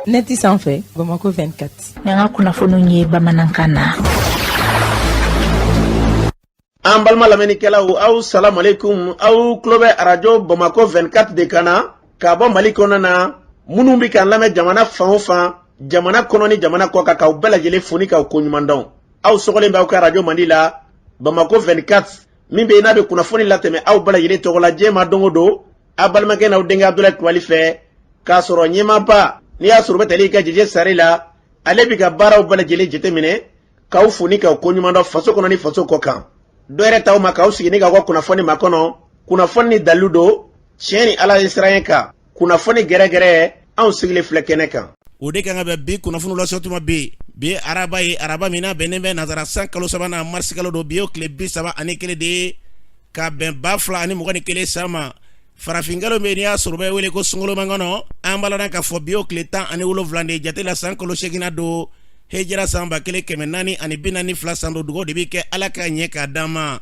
Neti sanfɛ, Bamako 24. N'an ka kunnafoniw ye bamanankan na. An balima lamɛnnikɛlaw, aw salamualeykum. Aw tulo bɛ arajo Bamako 24 de kan na ka bɔ Mali kɔnɔ na. Minnu bɛ k'an lamɛn jamana fan o fan, jamana kɔnɔ ni jamana kɔ kan, k'aw bɛɛ lajɛlen fo ni k'aw koɲuman dɔn. Aw sɔgɔlen bɛ aw ka arajo mandi la, Bamako 24, min bɛ yen n'a bɛ kunnafoni latɛmɛ aw bɛɛ lajɛlen tɔgɔ la diɲɛ ma don o don, aw balimakɛ n'aw denkɛ Abudulayi Kulubali fɛ, k'a sɔrɔ ɲɛmaaba n'i y'a sɔrɔ bɛ tali kɛ Jeje Sare la. Ale bɛ ka baaraw bɛɛ lajɛlen jateminɛ, k'aw fo ni k'aw koɲuman dɔn faso kɔnɔ ni faso kɔ kan. Dɔ yɛrɛ t'aw ma k'aw sigi ni k'aw ka kunnafoni makɔnɔ, kunnafoni ni dalilu don, tiɲɛ ni Ala ye siran kan, kunnafoni gɛrɛgɛrɛ. Anw sigilen filɛ kɛnɛ kan. O de kan ka bɛn bi kunnafoni lasɔtuma bi. Bi araba ye araba min n'a bɛnnen bɛ nazara san kalo sabanan, marisi kalo don. Bi ye tile 31 de ye ka bɛn 2021 san ma. Farafinkalo min n'i y'a sɔrɔ bɛ wele ko sunkalomakɔnɔ, an b'a la k'a fɔ bi o tile 17 de jate la, san kalo seginna don, hijira san 1442 san don. Dugawu de bɛ kɛ Ala ka ɲɛ k'a d'an ma.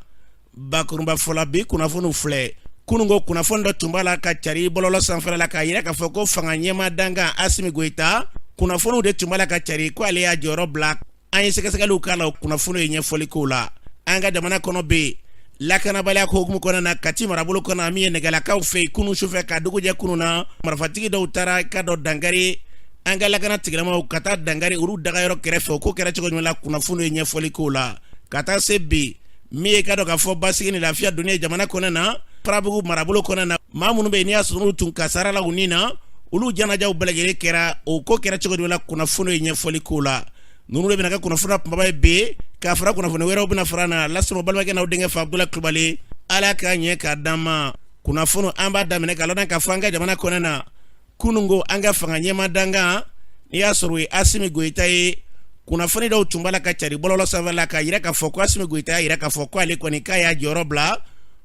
Bakurunba fɔla, bi kunnafoniw filɛ. Kununko kunnafoni dɔ tun b'a la ka cari bɔlɔlɔ sanfɛla la k'a yira k'a fɔ ko fanga ɲɛmaa dankan Asimi Goyita, kunnafoniw de tun b'a la ka cari ko ale y'a jɔyɔrɔ bila. An ye sɛgɛsɛgɛliw k'a la, kunnafoni ye ɲɛfɔli k'o la. An ka jamana kɔnɔ bɛ yen, lakanabaliya ko hukumu kɔnɔna na, Kati marabolo kɔnɔ, min ye Nɛgɛlakaw fɛ yen, kunun sufɛ ka dugu jɛ kunun na, marifatigi dɔw taara ka dɔ dankari an ka lakana tigilamaw, ka taa dankari olu dagayɔrɔ kɛrɛfɛ. O ko kɛra cogo jumɛn la? Kunnafoni ye ɲɛfɔli k'o la. Ka taa se bi min ye ka dɔn k'a fɔ basigi ni lafiya donni ye jamana kɔnɔ na, Farabugu marabolo kɔnɔ na, maa minnu bɛ yen n'i y'a sɔrɔ olu tun kasara la u ni na, olu janajaw bɛɛ lajɛlen kɛra. O ko kɛra cogo jumɛn la? Kunnafoni ye ɲɛfɔli k'o la. Ninnu de bɛna kɛ kunnafoni kunbaba ye bi, k'a fara kunnafoni wɛrɛw bɛna fara na lasɔrɔ balimakɛ n'aw denkɛ fa Abudulayi Kulubali. Ala k'a ɲɛ k'a d'an ma. Kunnafoni, an b'a daminɛ k'a lɔn k'a fɔ an ka jamana kɔnɔ na, kununko an ka fanga ɲɛmaa dankan n'i y'a sɔrɔ o ye Asimi Goyita ye, kunnafoni dɔw tun b'a la ka cari bɔlɔlɔ sanfɛ la k'a yira k'a fɔ ko Asimi Goyita y'a yira k'a fɔ ko ale kɔni k'a y'a jɔyɔrɔ bila,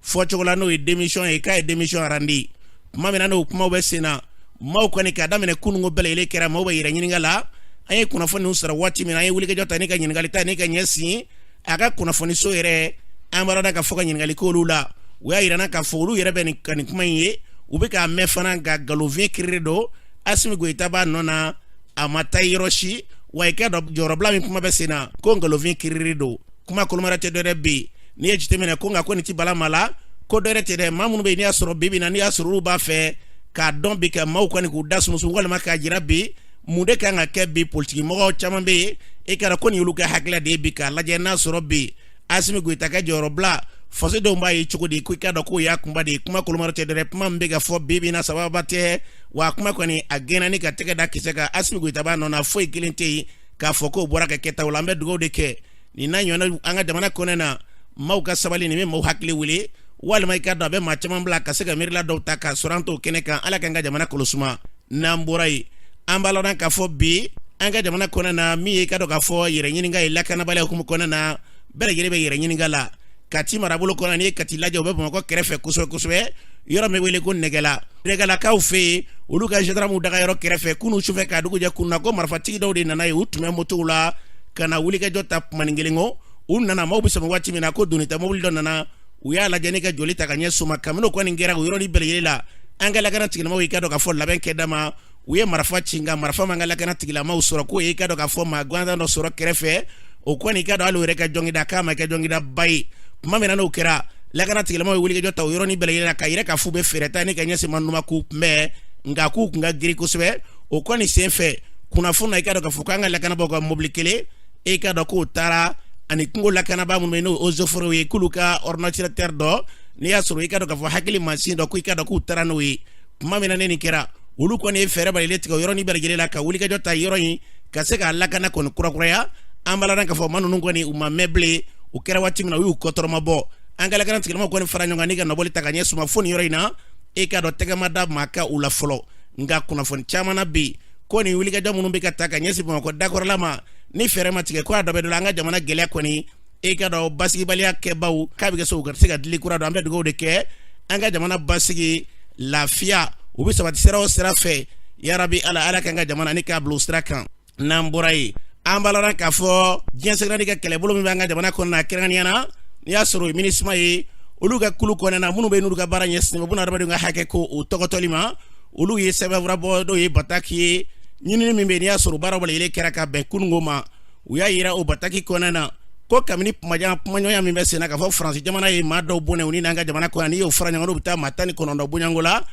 fɔcogo la n'o ye démission ye, k'a ye démission randi. Tuma min na n'o kumaw bɛ sen na, maaw kɔni k'a daminɛ kununko bɛɛ lajɛlen kɛra maaw bɛ yɛrɛ ɲininka la. An ye kunnafoni sɔrɔ waati min na, an ye wulikajɔ ta ni ka ɲininkali ta ni ka ɲɛsin a ka kunnafoniso yɛrɛ. An b'a dɔn k'a fɔ ka ɲininkali k'olu la, u y'a yira n na k'a fɔ olu yɛrɛ bɛ nin ka nin kuma in ye, u bɛ k'a mɛn fana, nka nkalonfin kiriri don. Asimi Goyita b'a nɔ na, a ma taa yɔrɔ si. Wa i k'a dɔn jɔyɔrɔbila min kuma bɛ sen na, ko nkalonfin kiriri don. Kuma kolomara tɛ dɔwɛrɛ bi n'i ye jateminɛ ko nka ko nin ti bala ma la ko dɔwɛrɛ tɛ dɛ. Maa minnu bɛ yen n'i y'a sɔrɔ bi bi na, n'i y'a sɔrɔ olu b'a fɛ k'a dɔn bi ka maaw kɔni k'u da sumusumu walima k'a jira bi mun de kan ka kɛ bi, politiki mɔgɔw caman bɛ yen, e k'a dɔn ko nin y'olu ka hakilila de ye bi, k'a lajɛ n'a sɔrɔ bi Asimi Goyita ka jɔyɔrɔbila, fasodenw b'a ye cogo di, ko i k'a dɔn k'o y'a kunba de ye. Kuma kolomara tɛ dɛ, kuma min bɛ ka fɔ bi bi na, sababa tɛ wa kuma kɔni a gɛnna ni ka tɛgɛ da kisɛ kan. Asimi Goyita b'a nɔ na, foyi kelen tɛ yen k'a fɔ k'o bɔra ka kɛtaw la. An bɛ dugawu de kɛ nin n'a ɲɔgɔnna an ka jamana kɔnɔ na, maaw ka sabali. Nin bɛ maaw hakili wuli, walima i k'a dɔn a bɛ maa caman bila ka se ka miirila dɔw ta k'a sɔrɔ an t'o kɛnɛ kan. Ala k'an ka jamana kolosuma. N'an bɔra yen, an b'a lɔn k'a fɔ bi an ka jamana kɔnɔ na, min ye i ka dɔn k'a fɔ yɛrɛ ɲininka ye lakanabaliya hukumu kɔnɔ na, bɛɛ lajɛlen bɛ yɛrɛ ɲininka la. Kati marabolo kɔnɔ, n'i ye Kati lajɛ, o bɛ Bamakɔ kɛrɛfɛ kosɛbɛ kosɛbɛ, yɔrɔ min wele ko Nɛgɛla. Nɛgɛlakaw fɛ yen, olu ka gendarmew daga yɔrɔ kɛrɛfɛ, kunun sufɛ k'a dugu jɛ kunun na, ko marifatigi dɔw de nana yen. U tun bɛ motow la ka na wulikajɔ ta kumanin kelen kɔ. U nana, maaw bɛ sɔmi waati min na, ko donita mobili dɔ nana, u y'a lajɛ ni ka joli ta ka ɲɛ soma. Kabini o kɔni kɛra, o yɔrɔnin bɛɛ lajɛlen la, an ka lakana tigilamaw y'i ka dɔn k'a fɔ labɛn kɛ dama, u ye marifa ci, nka marifa ma an ka lakana tigilamaw sɔrɔ. K'o ye i ka dɔn k'a fɔ maa gansan dɔ sɔrɔ kɛrɛfɛ. O kɔni, i ka dɔn hali o yɛrɛ ka jɔngida k'a ma kɛ jɔngidaba ye. Tuma min na n'o kɛra, lakana tigilamaw ye wulikajɔ ta o yɔrɔnin bɛɛ lajɛlen la k'a yira k'a f'u bɛ fɛɛrɛ ta ni ka ɲɛsin maa ninnu ma k'u kunbɛn, nka k'u kun ka girin kosɛbɛ. O kɔni senfɛ, kunnafoni na, i ka dɔn k'a fɔ k'an ka lakanabaaw ka mobili kelen, e ka dɔn k'o taara ani kungo lakanabaa minnu bɛ yen, n'o eaux et forêts ye, k'olu ka ordinateur dɔ, n'i y'a sɔrɔ i ka dɔn k'a fɔ hakili mansin dɔ, ko i ka dɔn k'u taara n'o ye. Tuma min na ne nin kɛra, olu kɔni ye fɛɛrɛ balilen tigɛ o yɔrɔnin bɛɛ lajɛlen la ka wulikajɔ ta yɔrɔ in ka se k'a lakana kɔni kurakuraya. An b'a ladɔn k'a fɔ maa ninnu kɔni u ma mɛn bilen. U kɛra waati min na, u y'u kɔtɔrɔma bɔ. An ka lakana tigilamaw kɔni fara ɲɔgɔn kan ni ka nɔbɔli ta ka ɲɛ suma fo nin yɔrɔ in na. E k'a dɔn tɛgɛ ma da maa kan u la fɔlɔ, nka kunnafoni caman na bi ko nin wulikajɔ minnu bɛ ka ta ka ɲɛsin Bamakɔ dakɔrɔla ma, ni fɛɛrɛ ma tigɛ, ko a dɔ bɛ dɔ la an ka jamana gɛlɛya kɔni, e ka dɔn basigibaliya kɛbaw k'a bɛ kɛ so ka se ka dili kura don. An bɛ dugawu de kɛ an ka jamana basigi, lafiya u bɛ sabati sira o sira fɛ, yarabi Ala, Ala k'an ka jamana ni k'a bila o sira kan. N'an bɔra yen, an b'a lɔn k'a fɔ diɲɛ sɛgɛrɛni ka kɛlɛbolo min bɛ an ka jamana kɔnɔ na, kɛrɛnkɛrɛnnenya na n'i y'a sɔrɔ o ye MINUSMA ye, olu ka kulu kɔnɔna na minnu bɛ n'olu ka baara ɲɛsinnen bɛ bunadamadenw ka hakɛ ko o tɔgɔtɔli ma, olu ye sɛbɛnfura bɔ, n'o ye bataki ye. Ɲinini min bɛ n'i y'a sɔrɔ baara bɛɛ kɛra ka bɛn kununko ma, u y'a yira o bataki kɔnɔna na ko kabini kumajan kumaɲɔgɔnya min bɛ senna k'a fɔ Faransi jamana ye maa dɔw bɔnɛ u ni n'an ka jamana kɔnɔ, n'i y'o fara ɲɔgɔn kan, olu bɛ taa maa 19 bɔɲɔgɔnko la.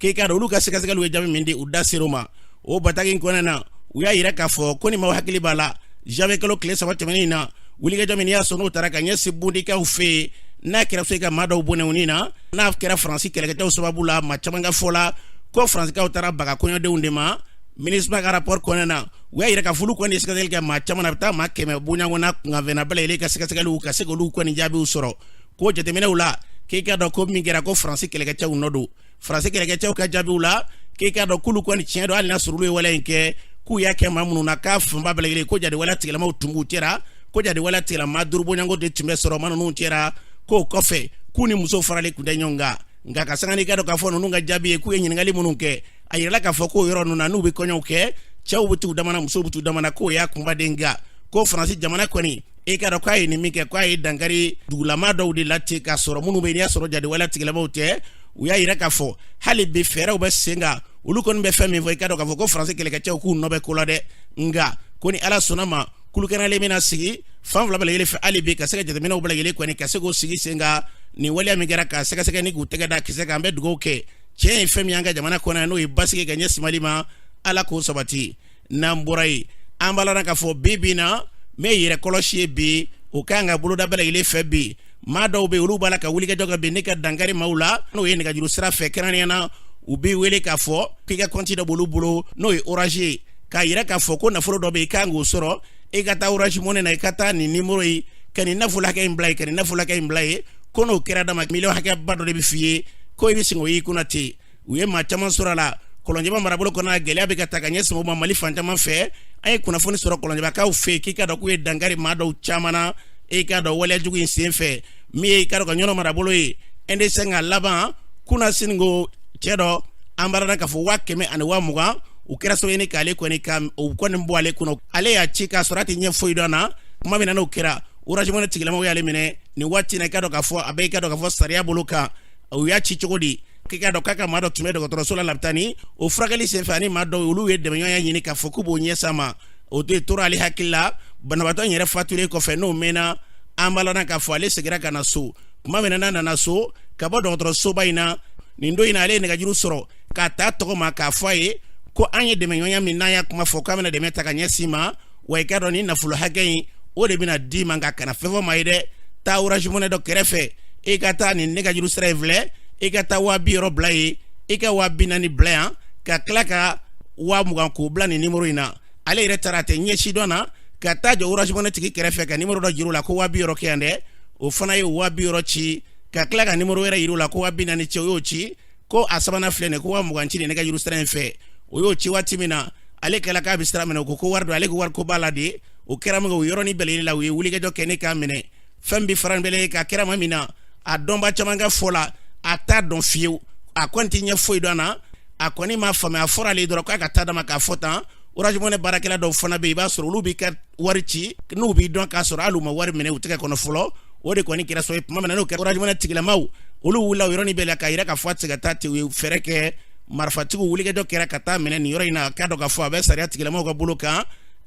K'i k'a dɔn, olu ka sɛgɛsɛgɛliw ye jaabi min di, u da ser'o ma. O bataki in kɔnɔna na, u y'a yira k'a fɔ ko ni maaw hakili b'a la, janvier kalo tile 3 tɛmɛnen in na, wulikajɔ min n'i y'a sɔrɔ n'o taara ka ɲɛsin Bundikaw fɛ yen, n'a kɛra fɛ ka maa dɔw bɔnɛ u ni na, n'a kɛra Faransi kɛlɛkɛcɛw sababu la, maa caman ka fɔ la ko Faransikaw taara baga kɔɲɔdenw de ma. MINUSMA ka rapport kɔnɔna na, u y'a yira k'a fɔ olu kɔni ye sɛgɛsɛgɛli kɛ maa caman na, a bɛ taa maa 100 bɔɲɔgɔnko na, kunkanfɛnna bɛɛ lajɛlen ka sɛgɛsɛgɛliw ka se k'olu kɔni jaabiw sɔrɔ. Ko jateminɛw la, k'i k'a dɔn ko min kɛra, ko Faransi kɛlɛkɛcɛw nɔ don. Faransi kɛlɛkɛcɛw ka jaabiw la, k'i k'a dɔn k'olu kɔni tiɲɛ don, hali n'a sɔrɔ olu ye waleya in kɛ, k'u y'a kɛ maa minnu na, k'a fanba bɛɛ lajɛlen ko jadi waleya tigilamaw tun b'u cɛra, ko jadi waleya tigilama 5 bɔɲɔgɔnko de tun bɛ sɔrɔ maa ninnu cɛra, k'o kɔfɛ k'u ni musow faralen tun tɛ ɲɔgɔn kan. Nka ka sanga n'i k'a dɔn k'a fɔ ninnu ka jaabi ye k'u ye ɲininkali minnu kɛ, a yirala k'a fɔ k'o yɔrɔ ninnu na, n'u bɛ kɔɲɔw kɛ, cɛw bɛ t'u damana, musow bɛ t'u damana, k'o y'a kunbaden. Nka ko Faransi jamana kɔni, e k'a dɔn k'a ye nin min kɛ, k'a ye dankari dugulama dɔw de la ten, k'a sɔrɔ minnu bɛ n'i y'a sɔrɔ jadi waleya tigilamaw tɛ. U y'a yira k'a fɔ hali bi fɛɛrɛw bɛ sen kan. Olu kɔni bɛ fɛn min fɔ, i k'a dɔn k'a fɔ ko Faransi kɛlɛkɛcɛw k'u nɔ bɛ ko la dɛ. Nka ko ni Ala sɔnna ma, kulukɛnɛlen bɛna sigi fan fila bɛɛ lajɛlen fɛ hali bi ka se ka jateminɛw bɛɛ lajɛlen kɔni ka se k'o sigi sen kan, nin waleya min kɛra, ka sɛgɛsɛgɛ ni k'u tɛgɛ da kisɛ kan. An bɛ dugawu kɛ tiɲɛ ye fɛn min y'an ka jamana kɔnɔ yan, n'o ye basigi ka ɲɛsin Mali ma, Ala k'o sabati. N'an bɔra yen, an b'a la k'a fɔ bi bi na min ye yɛrɛ kɔlɔsi ye bi, o kan ka boloda bɛɛ lajɛlen fɛ bi. Maa dɔw bɛ yen, olu b'a la ka wulikajɔ kɛ bi ne ka dankari maaw la, n'o ye nɛgɛjuru sira fɛ. Kɛrɛnkɛrɛnnenya na, u b'i wele k'a fɔ k'i ka kɔnti dɔ b'olu bolo, n'o ye Orange ye, k'a yira k'a fɔ ko nafolo dɔ bɛ yen, i kan k'o sɔrɔ, i ka taa Orange Money na, i ka taa nin nimoro ye, ka nin nafolo hakɛ in bila yen, ka nin nafolo hakɛ in bila yen, ko n'o kɛra dama, miliyɔn hakɛba dɔ de bɛ f'i ye ko i bɛ sin k'o y'i kunna ten. U ye maa caman sɔrɔ a la Kɔlɔnjɛba marabolo kɔnɔ. Gɛlɛya bɛ ka taa ka ɲɛsin o ma Mali fan caman fɛ. An ye kunnafoni sɔrɔ Kɔlɔnjɛbakaw fɛ yen k'i k'a dɔn k'u ye dankari maa dɔw caman na, e k'a dɔn waleya jugu in sen fɛ. Min ye i k'a dɔn ka Ɲɔnɔ marabolo ye, ND5 a laban kunasini ko cɛ dɔ, an b'a dɔn k'a fɔ 100 000 ani 20 000, u kɛra sababu ye k'ale kɔni ka o kɔni bɔ ale kɔnɔ. Ale y'a ci k'a sɔrɔ a tɛ ɲɛ foyi dɔn na. Tuma min na n'o kɛra, Orange Money tigilamɔgɔw y'ale minɛ nin waati in na. I k'a dɔn k'a fɔ a bɛ i k'a dɔn k'a fɔ sariya bolo kan. U y'a ci cogo di? K'i k'a dɔn k'a ka maa dɔ tun bɛ dɔgɔtɔrɔso la Labitani, o furakɛli senfɛ, ani maa dɔw, olu ye dɛmɛɲɔgɔnya ɲini k'a fɔ k'u b'o ɲɛs'a ma. O de tora ale hakili la. Banabaatɔ in yɛrɛ fatulen kɔfɛ, n'o mɛnna, an b'a la k'a fɔ ale seginna ka na so. Tuma min na n'a nana so ka bɔ dɔgɔtɔrɔsoba in na, nin don in na, ale ye nɛgɛjuru sɔrɔ k'a ta tɔgɔ ma k'a fɔ a ye ko an ye dɛmɛɲɔgɔnya min n'an y'a kuma fɔ k'an bɛna dɛmɛ ta ka ɲɛsin ma wa, i k'a dɔn nin nafolo hakɛ in, o de bɛna d'i ma, nka kana fɛn fɔ maa ye dɛ. Taa Orange Money dɔ kɛrɛfɛ, i ka taa nin nɛgɛjuru sira in filɛ, i ka taa 60 000 bila yen, i ka 40 000 bila yan, ka tila ka 20 000 k'o bila nin nimoro in na. Ale yɛrɛ taara, a tɛ ɲɛ si dɔn na, ka taa jɔ Orange Money tigi kɛrɛfɛ ka nimoro dɔ jir'u la ko 60 000 kɛ yan dɛ. O fana ye 60 000 ci, ka tila ka nimoro wɛrɛ yir'u la ko 40 000 ci. O y'o ci ko a sabanan filɛ nin, ko 20 000 ci nin nɛgɛjuru sira in fɛ. O y'o ci waati min na, ale kɛla k'a bɛ sira minɛ, o ko ko wari don, ale ko wari ko b'a la de. O kɛra min kɛ, o yɔrɔnin bɛɛ la, u ye wulikajɔ kɛ ne k'a minɛ. Fɛn bɛ fara bɛlɛ ka kɛra ma min na, a dɔnba caman ka fɔ la, a t'a dɔn fiyewu, a kɔni tɛ ɲɛ foyi dɔn na, a kɔni m'a faamuya. A fɔra ale dɔrɔn k'a ka taa dama k'a fɔ tan. Orange Money baarakɛla dɔw fana bɛ yen, i b'a sɔrɔ olu b'i ka wari ci n'u b'i dɔn k'a sɔrɔ hali u ma wari minɛ u tɛgɛ kɔnɔ fɔlɔ. O de kɔni kɛra sababu ye, tuma min na n'o kɛra, Orange Money tigilamaw, olu wulila o yɔrɔnin bɛɛ la k'a yira k'a fɔ a tɛ se ka taa ten. U ye fɛɛrɛ kɛ, marifatigiw wulikajɔ kɛra ka taa minɛ nin yɔrɔ in na. K'a dɔn k'a fɔ a bɛ sariya tigilamaw ka bolo kan.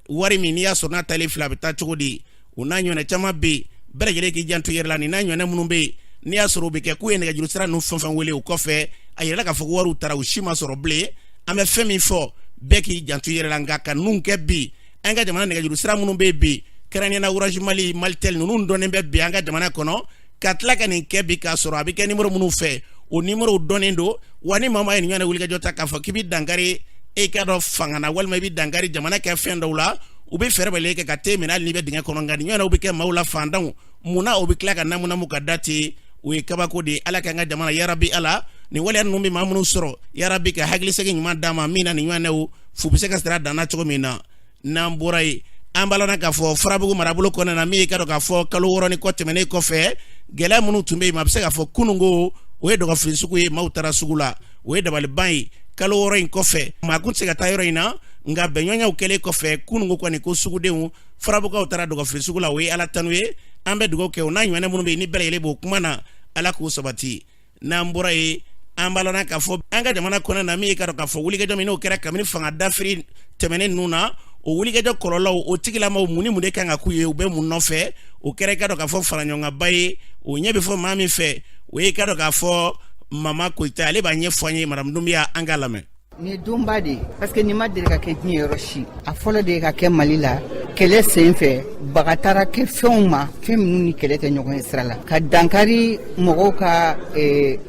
Wari min n'i y'a sɔrɔ n'a taalen filɛ, a bɛ taa cogo di? O n'a ɲɔgɔnna caman bɛ yen. Bɛɛ lajɛlen k'i janto i yɛrɛ la. Nin n'a ɲɔgɔnna minnu bɛ yen, n'i y'a sɔrɔ u bɛ kɛ k'u ye nɛgɛjuru sira ninnu fɛn fɛn wele, o kɔfɛ a yirala k'a fɔ ko wariw taara, u si ma sɔrɔ bilen. An bɛ fɛn min fɔ, bɛɛ k'i janto i yɛrɛ la. Nka ka ninnu kɛ bi, an ka jamana nɛgɛjuru sira minnu bɛ yen bi, kɛrɛnkɛrɛnnenya la Orange Mali, Malitel ninnu dɔnnen bɛ bi an ka jamana kɔnɔ, ka tila ka nin kɛ bi k'a sɔrɔ a bɛ kɛ nimoro minnu fɛ, o nimorow dɔnnen don wa. Ni maa maa ye nin ɲɔgɔnna wulikajɔ ta k'a fɔ k'i bɛ dankari e k'a dɔn fanga na, walima i bɛ dankari jamana kɛ fɛn dɔw la, u bɛ fɛɛrɛ bɛɛ kɛ ka t'e minɛ hali n'i bɛ dingɛ kɔnɔ. Nka nin ɲɔgɔnnaw bɛ kɛ maaw la fantanw, munna o bɛ tila ka namunamu ka da ten? O ye kabako de ye. Ala k'an ka jamana, yarabi Ala, nin waleya ninnu bɛ maa minnu sɔrɔ, yarabi ka hakilisegin ɲuman d'a ma min na nin ɲɔgɔnnaw fu bɛ se ka sira danna cogo min na. N'an bɔra yen, an b'a lɔn k'a fɔ Farabugu marabolo kɔnɔna na, min ye ka dɔn k'a fɔ kalo 6 ni kɔ tɛmɛnen kɔfɛ, gɛlɛya minnu tun bɛ yen, maa bɛ se k'a fɔ kununko o ye dɔgɔfili sugu ye, maaw taara sugu la, o ye dabaliban ye. Kalo 6 in kɔfɛ, maa kun tɛ se ka taa yɔrɔ in na, nka bɛnɲɔgɔnyaw kɛlen kɔfɛ kununko kɔni, ko sugudenw Farabugukaw taara dɔgɔfili sugu la, o ye Ala tanu ye. An bɛ dugawu kɛ o n'a ɲɔgɔnna minnu bɛ yen, ni bɛɛ lajɛlen b'o kuma na, Ala k'u sabati. N'an bɔra yen, An b'a lɔn k'a fɔ an ka jamana kɔnɔ na, min ye ka dɔn k'a fɔ wulikajɔ min n'o kɛra kabini fanga dafiri tɛmɛnen ninnu na, o wulikajɔ kɔlɔlɔw, o tigilamaw, mun ni mun de kan ka k'u ye, u bɛ mun nɔfɛ? O kɛra i ka dɔn k'a fɔ faraɲɔgɔnkanba ye. O ɲɛ bɛ fɔ maa min fɛ, o ye i ka dɔn k'a fɔ Mama Koyita, ale b'a ɲɛfɔ an ye. Madame Dunbiya, an k'a lamɛn. Nin ye donba de ye, parce que nin ma deli ka kɛ diɲɛ yɔrɔ si. A fɔlɔ de ye ka kɛ Mali la. Kɛlɛ sen fɛ, baga taara kɛ fɛnw ma, fɛn minnu ni kɛlɛ tɛ ɲɔgɔn ye sira la, ka dankari mɔgɔw ka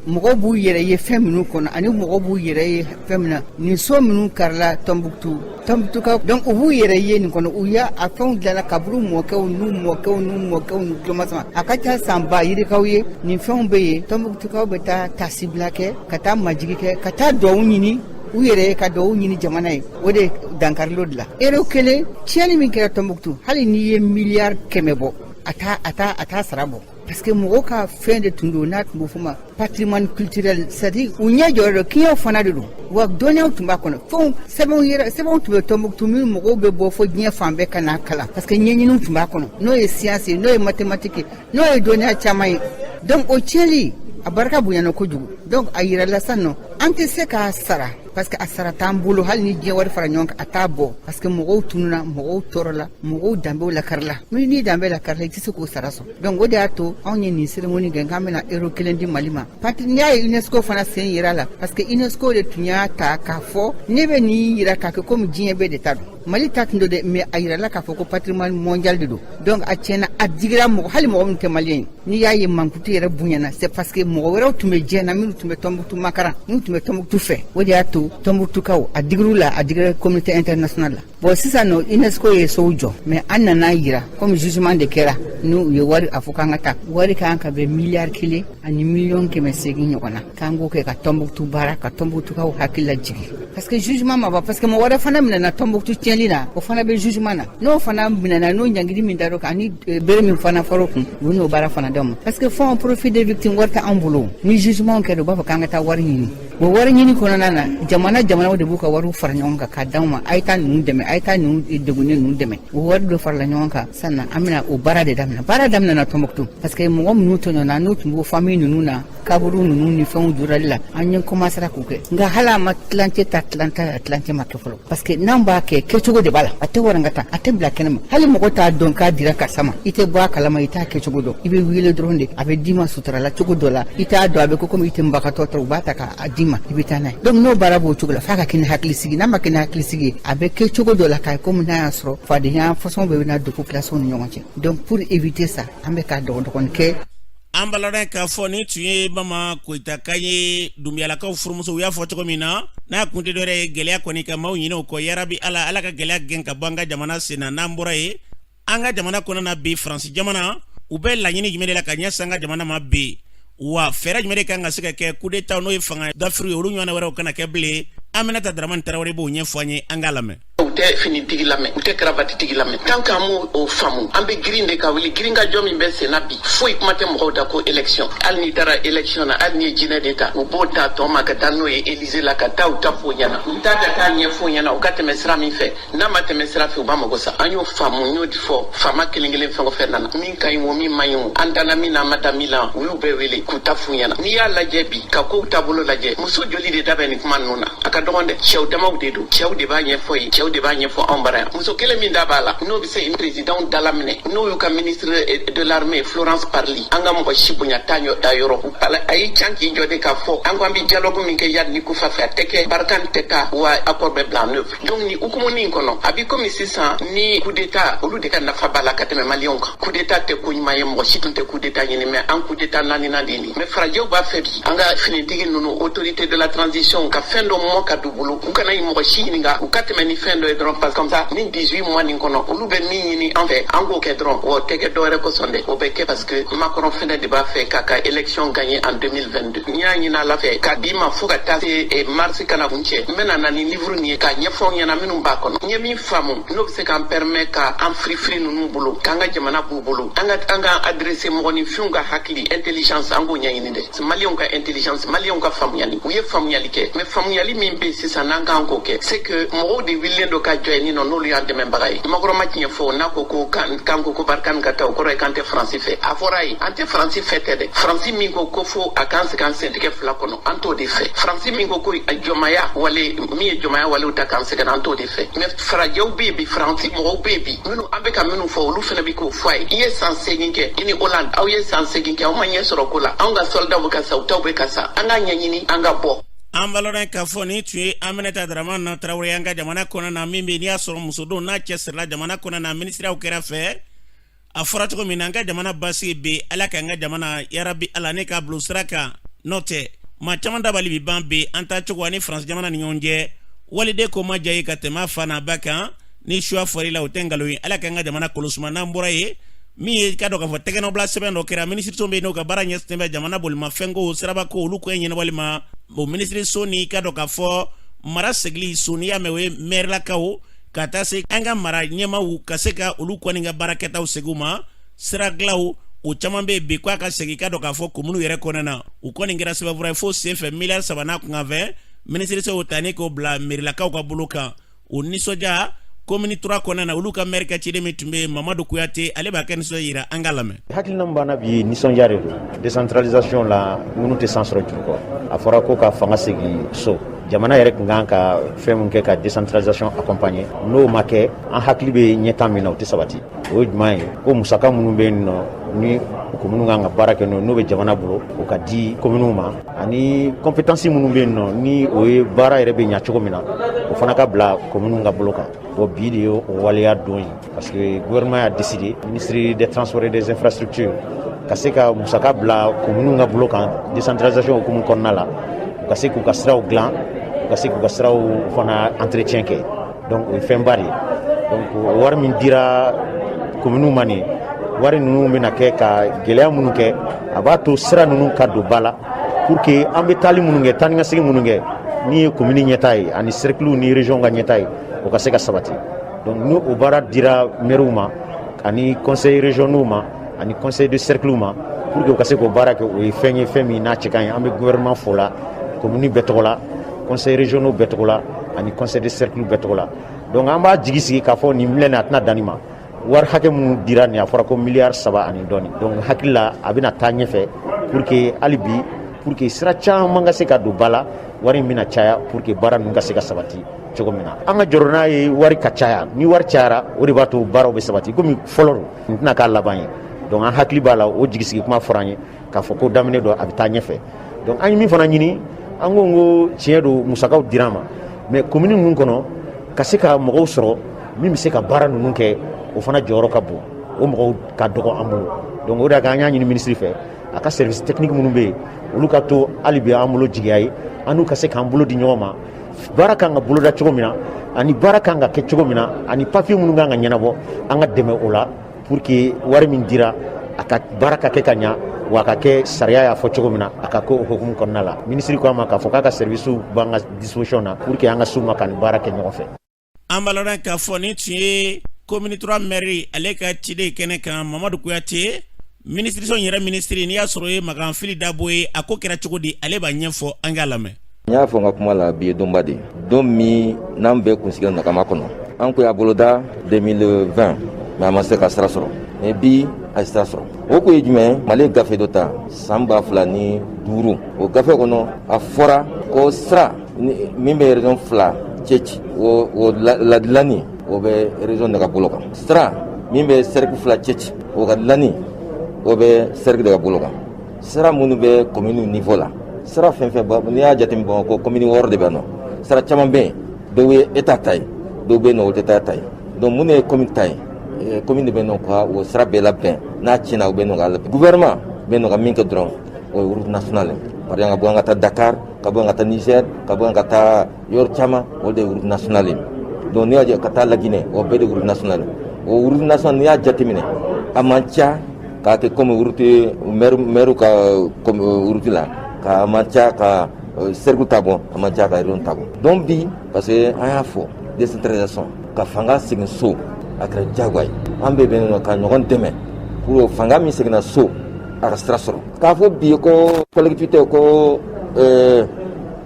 mɔgɔw b'u yɛrɛ ye fɛn minnu kɔnɔ, ani mɔgɔw b'u yɛrɛ ye fɛn min na. Nin so minnu karila Tɔnbukutu, Tɔnbukutukaw donc u b'u yɛrɛ ye nin kɔnɔ. U y'a a fɛnw dilanna kaburu mɔkɛw n'u mɔkɛw n'u mɔkɛw n'u tulomasama. A ka ca san ba yirikaw ye nin fɛnw bɛ yen. Tɔnbukutukaw bɛ taa tasibila kɛ, ka taa majigi kɛ, ka taa duwawu ɲini u yɛrɛ ye, ka duwawu ɲini jamana ye. O de dankarilo de la ero kelen tiɲɛni min kɛra Tɔnbukutu, hali n'i ye miliyari 100 bɔ, a t'a sara bɔ, parce que mɔgɔw ka fɛn de tun don n'a tun bɛ f'o ma patrimoine culturel, c'est à dire u ɲɛ jɔyɔrɔ don, kiɲɛw fana de don wa, dɔnniyaw tun b'a kɔnɔ, fɛnw, sɛbɛnw yɛrɛ, sɛbɛnw tun bɛ Tɔnbukutu min mɔgɔw bɛ bɔ fo diɲɛ fan bɛɛ ka n'a kalan, parce que ɲɛɲiniw tun b'a kɔnɔ, n'o ye science ye, n'o ye mathématique ye, n'o ye dɔnniya caman ye. Donc o tiɲɛli a barika bonyana kojugu. Donc a yirala sisan nɔ, an tɛ se k'a sara, parce que a sara t'an bolo. Hali ni diɲɛ wari fara ɲɔgɔn kan, a t'a bɔ, parce que mɔgɔw tununa, mɔgɔw tɔɔrɔla, mɔgɔw danbew lakarila. Ni danbe lakarila, i tɛ se k'o sara sɔrɔ. Donc o de y'a to anw ye nin cérémonie kɛ k'an bɛna euro 1 di Mali ma. Pati n'i y'a ye, UNESCO fana sen yira la, parce que UNESCO de tun y'a ta k'a fɔ ne bɛ nin yira k'a kɛ komi diɲɛ bɛɛ de ta don. Mali ta tun don dɛ, mais a yirala k'a fɔ ko patrimoine mondial de don. Donc a tiɲɛna, a digira mɔgɔ, hali mɔgɔ min tɛ malien ye. N'i y'a ye mankutu yɛrɛ bonyana, c'est parce que mɔgɔ wɛrɛw tun bɛ diɲɛ na minnu tun bɛ Tɔnbukutu makaran, minnu tun bɛ Tɔnbukutu fɛ. O de y'a to Tɔnbukutukaw a digir'u la, a digira communauté internationale la. Bon, sisan nɔ, UNESCO ye sow jɔ, mais an nana yira comme jugement de kɛra n'u ye wari a fɔ k'an ka taa wari kan ka bɛn miliyari 1 ani miliyɔn 800 ɲɔgɔn na, k'an k'o kɛ ka Tɔnbukutu baara, ka Tɔnbukutukaw hakili lajigin, parce que jugement ma ban, parce que mɔgɔ wɛrɛ fana minɛna Tɔnbukutu tiɲɛli la, o fana bɛ jugement na. N'o fana minɛna, n'o ɲangili min dar'o kan, ani bere min fana fɔr'o kun, u n'o baara fana d'aw ma, parce que fonds profit des victimes, wari tɛ anw bolo. Ni jugement kɛra, u b'a fɔ k'an ka taa wari ɲini. O wari ɲini kɔnɔna na, jamana jamanaw de b'u ka wariw fara ɲɔgɔn kan k'a d'anw ma: a ye taa ninnu dɛmɛ, a ye taa ninnu degunnen ninnu dɛmɛ. O wari dɔ farala ɲɔgɔn kan sisan na, an bɛna o baara de daminɛ. Baara daminɛna Tɔnbukutu, parce que mɔgɔ minnu tɔɲɔna, n'u tun b'o famille ninnu na, kaburu ninnu ni fɛnw jurali la, an ye commencera k'o kɛ. Nka hali a ma tilancɛ ta, tilancɛ a tilancɛ ma kɛ fɔlɔ, parce que n'an b'a kɛ, kɛcogo de b'a la. A tɛ warankata, a tɛ bila kɛnɛ ma, hali mɔgɔ t'a dɔn k'a dira karisa ma. I tɛ bɔ a kalama, i t'a kɛcogo dɔn. I bɛ wele dɔrɔn de, a bɛ d'i ma suturala cogo dɔ la, i t'a dɔn. A bɛ ko komi i tɛ nbagatɔ tɔrɔ, u b'a ta k'a d'i ma, i bɛ taa n'a ye. Donc n'o baara b'o cogo la, f'a ka kɛ ni hakili sigi. N'a ma kɛ ni hakili sigi ye, a bɛ kɛ cogo dɔ la k'a komi n'a y'a sɔrɔ fadenya façon bɛɛ bɛna don population ni ɲɔgɔn cɛ. Donc pour éviter ça, an bɛ ka dɔgɔdɔgɔnin kɛ. An balada k'a fɔ nin tun ye Mama Koyita kan ye, Dunbiyalakaw furumuso. U y'a fɔ cogo min na, n'a kun tɛ dɔwɛrɛ ye, gɛlɛya kɔni ka maaw ɲinɛ o kɔ. Yarabi Ala, Ala ka gɛlɛya gɛn ka bɔ an ka jamana sen na. N'an bɔra yen, an ka jamana kɔnɔ na bi, Faransi jamana, u bɛ laɲini jumɛn de la ka ɲɛsin an ka jamana ma bi? Wa fɛɛrɛ jumɛn de kan ka se ka kɛ coup d'état, n'o ye fanga dafiri ye, olu ɲɔgɔnna wɛrɛw kana kɛ bilen? Aminata Dramani Tarawele b'o ɲɛfɔ an ye, an k'a lamɛn. U tɛ finitigi lamɛn, u tɛ karabatitigi lamɛn. Tant qu'an m'o o faamu, an bɛ girin de ka wuli. Girin ka jɔ min bɛ sen na bi, foyi kuma tɛ mɔgɔw da ko élection. Hali n'i taara élection na, hali n'i ye jinɛ de ta, u b'o ta tɔ ma ka taa n'o ye Élysée la, ka taa u ta f'o ɲɛna, u taa ka taa ɲɛf'o ɲɛna, u ka tɛmɛ sira min fɛ. N'a ma tɛmɛ sira fɛ, u b'a mago sa. An y'o faamu, n y'o fɔ. Faama kelen kelen, fɛn o fɛn nana, min ka ɲi o, min man ɲi o, an danna min na, an ma da min la, u y'u bɛɛ wele k'u ta f'u ɲɛna. N'i y'a lajɛ bi, ka kow taabolo lajɛ, muso joli de da bɛ nin kuma ninnu na? A ka dɔgɔn dɛ. Cɛw damaw de don, cɛw de b'a ɲɛfɔ ye, cɛw de b'a ɲɛfɔ anw bara yan. Muso kelen min da b'a la, n'o bɛ se président dala minɛ, n'o y'u ka ministre de l'armée Florence Parly, an ka mɔgɔ si bonya t'a da yɔrɔ. A y'i can k'i jɔ de k'a fɔ an ko an bɛ dialogue min kɛ Iyad ni Kufa fɛ, a tɛ kɛ, Barkhane tɛ taa wa, accord bɛ bila en œuvre. Donc ni hukumu in kɔnɔ, a bɛ komi sisan ni coup d'état, olu de ka nafa b'a la ka tɛmɛ maliyɛnw kan. Coup d'état tɛ ko ɲuman ye, mɔgɔ si tun tɛ coup d'état ɲini, mais an coup d'état naaninan de ye nin. Mais farajɛw b'a fɛ bi, an ka finitigi ninnu, autorité de la transition, ka fɛn dɔ mɔ ka d'u bolo, u kana mɔgɔ si ɲininka, u ka tɛmɛ ni fɛn dɔ ye dɔrɔn, parce que comme ça ni 18 mois nin kɔnɔ, olu bɛ min ɲini an fɛ, an k'o kɛ dɔrɔn. O tɛ kɛ dɔwɛrɛ kosɔn dɛ, o bɛ kɛ parce que Macron fɛnɛ de b'a fɛ k'a ka élection gagner en 2022. N y'a ɲini Ala fɛ ka di ma fo ka taa se mars kana kun cɛ, n bɛna na ni livre nin ye k'a ɲɛfɔ aw ɲɛna minnu b'a kɔnɔ. N ye min faamu, n'o bɛ se k'an permet ka an firifiri ninnu bolo, k'an ka jamana b'u bolo, an ka adressé mɔgɔninfinw ka hakili, intelligence, an k'o ɲɛɲini dɛ. Maliyɛnw ka intelligence, maliyɛnw ka faamuyali, u ye faamuyali kɛ, mais faamuyali min bɛ yen sisan n'an k'an k'o kɛ, c'est que mɔgɔw de wililen don. dɔ ka jɔ yen nɔ n'olu y'an dɛmɛbaga ye. Macron ma tiɲɛ fɔ n'a ko ko k'an ko ko Barkhane ka taa, o kɔrɔ ye k'an tɛ Faransi fɛ. A fɔra ye, an tɛ Faransi fɛ tɛ dɛ. Faransi min ko ko fo a k'an sigi an sentigɛ fila kɔnɔ, an t'o de fɛ. Faransi min ko ko jɔnmaya wale, min ye jɔnmaya walew ta k'an sɛgɛrɛ, an t'o de fɛ. Mais farajɛw bɛ yen bi, Faransi mɔgɔw bɛ yen bi, minnu an bɛ ka minnu fɔ, olu fana bɛ k'o fɔ a ye. I ye san 8 kɛ, i ni Hollande, aw ye san 8 kɛ, aw ma ɲɛ sɔrɔ ko la. Anw ka soldatw bɛ ka sa, u taw bɛ ka sa. An k'a ɲɛɲini, an ka bɔ. An balɔrɔ k'a fɔ nin tun ye Aminata Dramane Tarawele, an ka jamana kɔnɔna na, min bɛ n'i y'a sɔrɔ musodenw n'a cɛsirila jamana kɔnɔna na minisiriyaw kɛrɛfɛ. A fɔra cogo min na, an ka jamana basigi bɛ Ala k'an ka jamana, yarabi Ala ne k'a bilo sira kan. N'o tɛ, maa caman dabali bi ban bɛ an taa cogo ani Faransi jamana ni ɲɔgɔn cɛ. Waliden ko ma diya ye ka tɛmɛ a fa n'a ba kan. Ni suya fɔra i la, o tɛ nkalon ye. Ala k'an ka jamana kolosuma. N'an bɔra yen, min ye ka dɔn k'a fɔ tɛgɛnɔbila sɛbɛn dɔ kɛra minisiriso bɛ yen, n'o ka baara ɲɛsinnen bɛ jamana bolimafɛnko, sirabako, olu ko ɲɛnabɔli ma. O minisiriso ni ka dɔn k'a fɔ mara segili so, n'i y'a mɛn o ye mɛrilakaw, ka taa se an ka mara ɲɛmaaw ka se ka olu kɔni ka baarakɛtaw segin u ma. Siradilanw o caman bɛ yen bi k'a ka segin ka dɔn k'a fɔ kominiw yɛrɛ kɔnɔna na, u kɔni kɛra sɛbɛnfura ye fo senfɛ miliyari 3 n'a kunkanfɛn. Minisiriso ta ni k'o bila merilakaw ka bolo kan, o nisɔndiya komini 3 kɔnɔna na. Olu ka mɛri ka ciden min tun bɛ yen, Mamadu Kuyate, ale b'a kɛ nisɔndiya yira. An ka lamɛn. Hakilina min b'an na bi, nisɔndiya de don. Décentralisation la, minnu tɛ san sɔrɔ juru kɔ, a fɔra ko ka fanga segin so. Jamana yɛrɛ tun kan ka fɛn min kɛ ka décentralisation accompagner, n'o ma kɛ, an hakili bɛ ɲɛtaa min na, o tɛ sabati. O ye jumɛn ye? Ko musaka minnu bɛ yen nɔ ni kominiw kan ka baara kɛ, n'o bɛ jamana bolo, o ka di kominiw ma, ani compétence minnu bɛ yen nɔ ni o ye baara yɛrɛ bɛ ɲa cogo min na, o fana ka bila kominiw ka bolo kan. Bon, bi de ye o waleya don ye, parce que gouvernement y'a décidé, ministre des Transports et des Infrastructures, ka se ka musaka bila kominiw ka bolo kan décentralisation hukumu kɔnɔna la, u ka se k'u ka siraw dilan, u ka se k'u ka siraw fana entretien kɛ. Donc o ye fɛnba de ye. Donc o wari min dira kominiw ma, nin wari ninnu bɛna kɛ ka gɛlɛya minnu kɛ, a b'a to sira ninnu ka don ba la, pour que an bɛ taali minnu kɛ, taa ni ka segin minnu kɛ, ni ye komini ɲɛtaa ye ani cercle ni région ka ɲɛtaa ye, o ka se ka sabati. Donc ni o baara dira maires ma ani conseil régionaux ma ani conseil de cercle ma, pour que u ka se k'o baara kɛ, o ye fɛn ye, fɛn min n'a cɛ ka ɲi. An bɛ gouvernement fo la commune bɛɛ tɔgɔ la, conseil régionaux bɛɛ tɔgɔ la ani conseil de cercle bɛɛ tɔgɔ la. Donc an b'a jigi sigi k'a fɔ nin filɛ nin, a tɛna dan nin ma. Wari hakɛ minnu dira nin, a fɔra ko miliyari 3 ani dɔɔni. Donc hakili la, a bɛna taa ɲɛfɛ pour que hali bi, pour que sira caman ka se ka don ba la. Wari in bɛna caya pour que baara ninnu ka se ka sabati cogo min na. An ka jɔrɔ n'a ye wari ka caya. Ni wari cayara, o de b'a to baaraw bɛ sabati. Komi fɔlɔ don, nin tɛna k'a laban ye. Donc an hakili b'a la, o jigisigi kuma fɔra an ye k'a fɔ ko daminɛ don, a bɛ taa ɲɛfɛ. Donc an ye min fana ɲini, an ko ko tiɲɛ don, musakaw dira an ma, mais commune ninnu kɔnɔ, ka se ka mɔgɔw sɔrɔ min bɛ se ka baara ninnu kɛ, o fana jɔyɔrɔ ka bon. O mɔgɔw ka dɔgɔ an bolo. Donc o de y'a kɛ an y'a ɲini ministre fɛ, a ka service technique minnu bɛ yen, olu ka to hali bi an bolo jigiya ye, an n'u ka se k'an bolo di ɲɔgɔn ma, baara kan ka boloda cogo min na ani baara kan ka kɛ cogo min na ani papier minnu kan ka ɲɛnabɔ, an ka dɛmɛ o la, pour que wari min dira, a ka baara ka kɛ ka ɲa, wa a ka kɛ sariya y'a fɔ cogo min na, a ka kɛ o hukumu kɔnɔna la. Minisiri ko an ma k'a fɔ k'a ka service b'an ka disposition na pour que an ka s'u ma ka nin baara kɛ ɲɔgɔn fɛ. An b'a lɔn k'a fɔ nin tun ye commune 3 maire, ale ka ciden kɛnɛ kan, Mamadu Kuyate. Minisiriso yɛrɛ minisiri, n'i y'a sɔrɔ ye Makan Fili Dabo ye, a ko kɛra cogo di, ale b'a ɲɛfɔ. An k'a lamɛn. N y'a fɔ n ka kuma la, bi ye donba de, don min n'an bɛɛ kunsigi nagama kɔnɔ. An ko y'a boloda 2020, mais a ma se ka sira sɔrɔ. Mais bi, a ye sira sɔrɔ. O ko ye jumɛn? Mali ye gafe dɔ ta san 2005. O gafe kɔnɔ, a fɔra ko sira min bɛ région fila cɛ ci, o ladilanni, o bɛ région de ka bolo kan. Sira min bɛ cercle fila cɛ ci, o ka dilanni, o bɛ cercle de ka bolo kan. Sira minnu bɛ commune niveau la, sira fɛn fɛn, n'i y'a jateminɛ, Bamakɔ commune 6 de bɛ nɔ. Sira caman bɛ yen, dɔw ye état ta ye, dɔw bɛ yen nɔ, o tɛ état ta ye. Donc minnu ye commune ta ye, commune de bɛ nɔ ka o sira bɛɛ labɛn. N'a tiɲɛna, o bɛ nɔ k'a labɛn. Gouvernement bɛ nɔ ka min kɛ dɔrɔn, o ye route nationale ye. Par exemple, ka bɔ yan ka taa Dakar, ka bɔ yan ka taa Niger, ka bɔ yan ka taa yɔrɔ caman, o de ye route nationale ye. Donc n'i y'a jɛ ka taa Laginɛ, o bɛɛ de ye route nationale ye. O route nationale, n'i y'a jateminɛ, a man ca k'a kɛ comme route maire ka comme route la, ka man ca ka cercle ta bɔ, a man ca ka région ta bɔ. Donc bi, parce que an y'a fɔ décentralisation, ka fanga segin so, a kɛra diyagoya ye. An bɛɛ bɛ yen ka ɲɔgɔn dɛmɛ pour fanga min seginna so, a ka sira sɔrɔ. K'a fɔ bi ko collectivité ko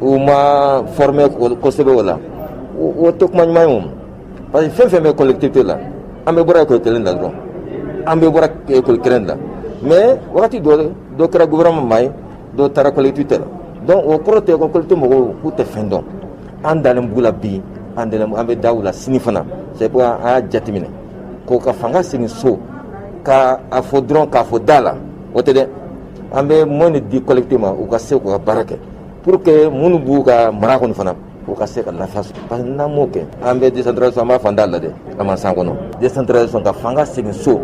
u ma formé kosɛbɛ, o la, o tɛ kuma ɲuman ye. O Parce que fɛn fɛn bɛ collectivité la, an bɛɛ bɔra école kelen la dɔrɔn, an bɛɛ bɔra école kelen la. Mais wagati dɔ, dɔ kɛra gouvernement maa ye, dɔ taara collectivité la. Donc o kɔrɔ tɛ ko collectivité mɔgɔw k'u tɛ fɛn dɔn. An dalen b'u la bi, an dalen, an bɛ da u la sini fana. C'est pourquoi an y'a jateminɛ k'o ka fanga segin so, ka a fɔ dɔrɔn k'a fɔ da la, o tɛ dɛ. An bɛ moyen de di collectivité ma, u ka se k'u ka baara kɛ, pour que minnu b'u ka mara kɔnɔ fana, u ka se ka lafiya sɔrɔ. Parce que n'an m'o kɛ, an bɛ décentralisation, an b'a fɔ an da la dɛ, a ma san kɔnɔ. Décentralisation, ka fanga segin so,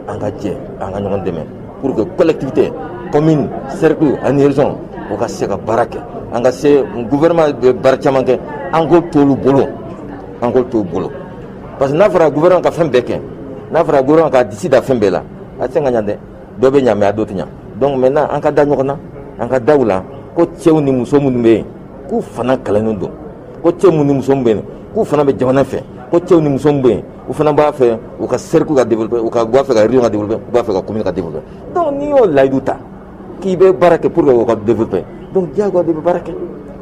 an ka jɛ, an ka ɲɔgɔn dɛmɛ pour que collectivité, commune, cercle ani région, u ka se ka baara kɛ. An ka se, gouvernement bɛ baara caman kɛ, an k'o t'olu bolo, an k'o t'u bolo. Parce que n'a fɔra gouvernement ka fɛn bɛɛ kɛ, n'a fɔra gouvernement ka disi da fɛn bɛɛ la, a tɛ se ka ɲa dɛ. Dɔ bɛ ɲa, mais a dɔ tɛ ɲa. Donc maintenant, an ka da ɲɔgɔn na, an ka da u la ko cɛw ni muso minnu bɛ yen, k'u fana kalannen don, ko cɛw ni muso min bɛ yen, k'u fana bɛ jamana fɛ, ko cɛw ni muso min bɛ yen, u fana b'a fɛ u ka cercle ka développer, u ka b'a fɛ ka région ka développer, u b'a fɛ ka commune ka développer. Donc n'i y'o layidu ta k'i bɛ baara kɛ pour que o ka développer, donc diyagoya de bɛ baara kɛ.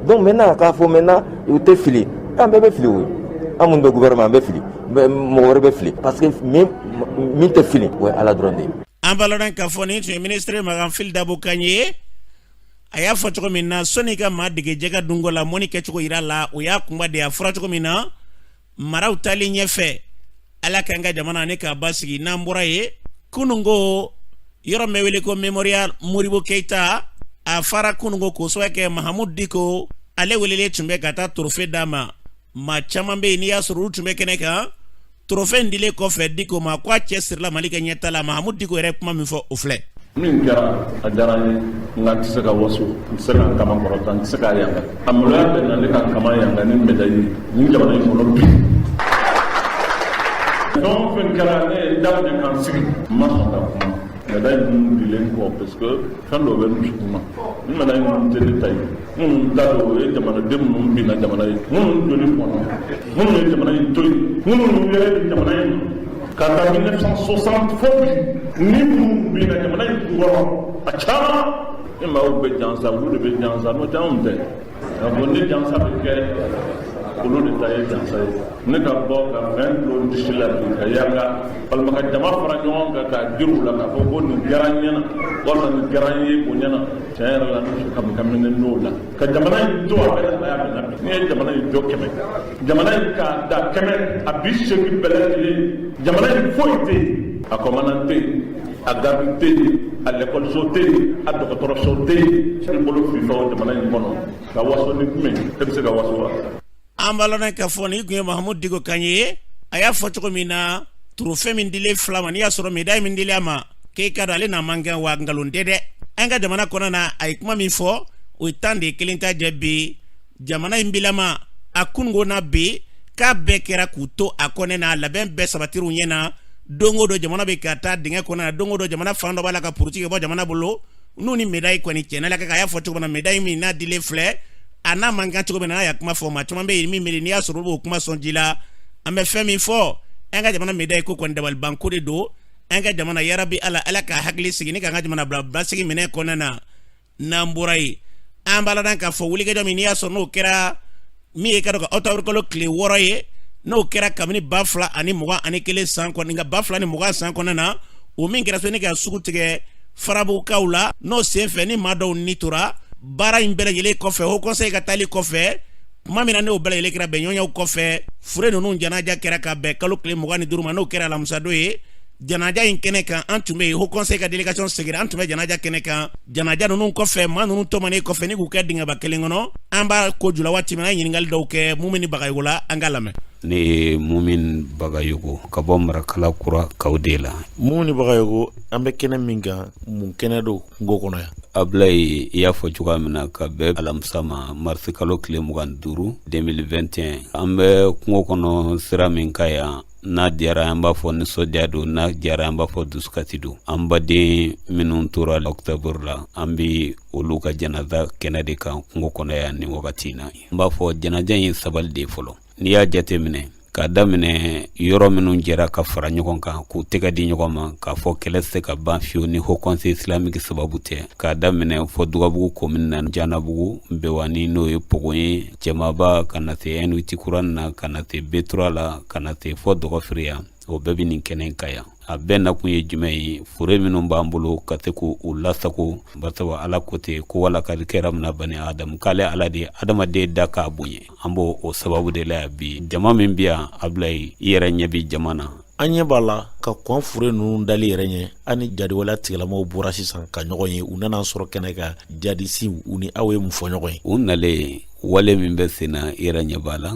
Donc maintenant, k'a fɔ maintenant u tɛ fili, an bɛɛ bɛ fili. O ye an minnu bɛ gouvernement, an bɛ fili, mɔgɔ wɛrɛ bɛ fili, parce que min min tɛ fili, o ye Ala dɔrɔn de ye. An b'a lɔn k'a fɔ nin tun ye minisiri Makan Fili Dabo kan ye. A y'a fɔ cogo min na, sɔnni ka maa dege jɛgɛ dunko la, mɔni kɛcogo yira la, o y'a kunba de ye. A fɔra cogo min na, maraw taalen ɲɛfɛ, Ala k'an ka jamana ne k'a basigi. N'an bɔra yen, kununko yɔrɔ min bɛ wele ko Mémorial Modibo Keyita, a fara kununko k'o sababu kɛ Mahamudu Diko, ale welelen tun bɛ ka taa trophée d'a ma. Maa caman bɛ yen, n'i y'a sɔrɔ olu tun bɛ kɛnɛ kan. Trophée in dilen kɔfɛ Diko ma, ko a cɛ sirila Mali ka ɲɛta la. Mahamudu Diko yɛrɛ kuma min fɔ, o filɛ. Min kɛra, a diyara n ye, nka n tɛ se ka waso, n tɛ se ka n kaman kɔrɔta, n tɛ se k'a yanga. A maloya bɛ na ne ka n kaman yanga ni médaille ye nin jamana in kɔnɔ bi. Fɛn o fɛn kɛra, ne ye daminɛ ka n sigi, n ma sɔn ka kuma médaille ninnu dilen kɔ, parce que fɛn dɔw bɛ n dusukun na. Ni médaille ninnu tɛ ne ta ye, minnu ta don, o ye jamanaden minnu binna jamana ye, minnu joli bɔnna, minnu ye jamana in to yen, minnu yɛrɛ bɛ jamana in ka taa 1960 fo bi, ni minnu binna jamana in kunkɔrɔ, a caman ni maaw bɛ jansa, olu de bɛ jansa, n'o tɛ anw tɛ. K'a fɔ ni jansa bɛ kɛ, olu de ta ye jansa ye. Ne ka bɔ ka fɛn dulon disi la bi, ka yanga walima ka jama fara ɲɔgɔn kan k'a jiri u la k'a fɔ ko nin kɛra n ɲɛna walima nin kɛra n ye bonya na, tiɲɛ yɛrɛ la, n dusu kami kaminen n'o la ka jamana in to a bɛ lahalaya min na bi. N'i ye jamana in jɔ 100, jamana in k'a da 180 bɛɛ lajɛlen, jamana in foyi tɛ yen, a commandant tɛ yen, a garde tɛ yen, a lɛkɔliso tɛ yen, a dɔgɔtɔrɔso tɛ yen, i bolo fifa o jamana in kɔnɔ ka waso ni jumɛn? E bɛ se ka waso wa? An b'a lɔn k'a fɔ nin tun ye Mahamudu Diko kan ye. A y'a fɔ cogo min na, trophée min dilen fila ma, n'i y'a sɔrɔ médaille min dilen a ma, k'e ka dɔn ale n'a man kɛ wa nkalon tɛ dɛ. An ka jamana kɔnɔ na, a ye kuma min fɔ, o ye tan de ye, kelen ta jɛ bi jamana in bilama a kununko na bi, k'a bɛɛ kɛra k'u to a kɔnɛ na, labɛn bɛɛ sabatiriw ɲɛ na. Don o don jamana bɛ ka taa dingɛ kɔnɔ na, don o don jamana fan dɔ b'a la ka puruti ka bɔ jamana bolo. N'u ni médaille kɔni tiɲɛna la, a y'a fɔ cogo min na, médaille min n'a dilen filɛ, a n'a man kan cogo min na, n'a y'a kuma fɔ, maa caman bɛ yen min miiri n'i y'a sɔrɔ olu b'o kuma sɔn ji la. An bɛ fɛn min fɔ, an ka jamana médaille ko kɔni dabalibanko de don. An ka jamana, yarabi Ala, Ala ka hakili sigi ni k'an ka jamana bila basigi minɛ kɔnɔna na. N'an bɔra yen, an b'a la k'a fɔ wulikajɔ min n'i y'a sɔrɔ n'o kɛra min ye, ka dɔn ka octobre kalo tile 6 ye, n'o kɛra kabini 2021 san kɔnɔ, nka 2020 san kɔnɔna na, o min kɛra so ni ka sugu tigɛ Farabugukaw la, n'o senfɛ ni maa dɔw ni tora baara in bɛɛ lajɛlen kɔfɛ, haut conseil ka taali kɔfɛ, tuma min na n'o bɛɛ lajɛlen kɛra bɛnɲɔgɔnyaw kɔfɛ, fure ninnu janaja kɛra ka bɛn kalo tile 25 ma, n'o kɛra alamisadon ye. Janaja in kɛnɛ kan, an tun bɛ yen, haut conseil ka délégation seginna, an tun bɛ janaja kɛnɛ kan. Janaja ninnu kɔfɛ, maa ninnu tɔmɔnen kɔfɛ ni k'u kɛ dingɛba kelen kɔnɔ, an b'a ko jula waati min na, an ye ɲininkali dɔw kɛ Mumini Bagayogo la, an k'a lamɛn. Ne ye Mumin Bagayogo ka bɔ Marakala Kura Kawde la. Mumini Bagayogo, an bɛ kɛnɛ min kan, mun kɛnɛ don kungo kɔnɔ yan? Abulayi, i y'a fɔ cogoya min na, ka bɛn alamisa ma, marisi kalo tile 25 2021, an bɛ kungo kɔnɔ sira min kan yan, n'a diyara an b'a fɔ nisɔndiya don, n'a diyara an b'a fɔ dusukasi don. An baden minnu tora octobre la, an bi olu ka janaja kɛnɛ de kan kungo kɔnɔ yan nin wagati in na. N b'a fɔ janaja in ye sabali de ye fɔlɔ. N'i y'a jateminɛ K'a daminɛ yɔrɔ minnu jɛra ka fara ɲɔgɔn kan k'u tɛgɛ di ɲɔgɔn ma k'a fɔ kɛlɛ tɛ se ka ban fiyewu ni haut conseil islamique sababu tɛ, k'a daminɛ fɔ dugabugu komini na, janabugu, bewani n'o ye pogon ye, cɛmaba, ka na se N8 kura na, ka na se B3 la, ka na se fɔ dɔgɔfiri yan, o bɛɛ bɛ nin kɛnɛ kan yan. A bɛɛ nakun ye jumɛn ye? Fure minnu b'an bolo ka se k'u lasago, barisa Ala ko ten ko walakadi karamna bani adamu, k'ale Ala de ye adamaden da k'a bonya. An b'o o sababu de la yan bi. Jama min bɛ yan, Abulayi, i yɛrɛ ɲɛ bɛ jama na. An ɲɛ b'a la ka kɔn fure ninnu dali yɛrɛ ɲɛ, an ni jadiwaleya tigilamɔgɔw bɔra sisan ka ɲɔgɔn ye, u nana sɔrɔ kɛnɛ kan. Jadisiw, u ni aw ye mun fɔ ɲɔgɔn ye? U nalen, wale min bɛ sen na, i yɛrɛ ɲɛ b'a la.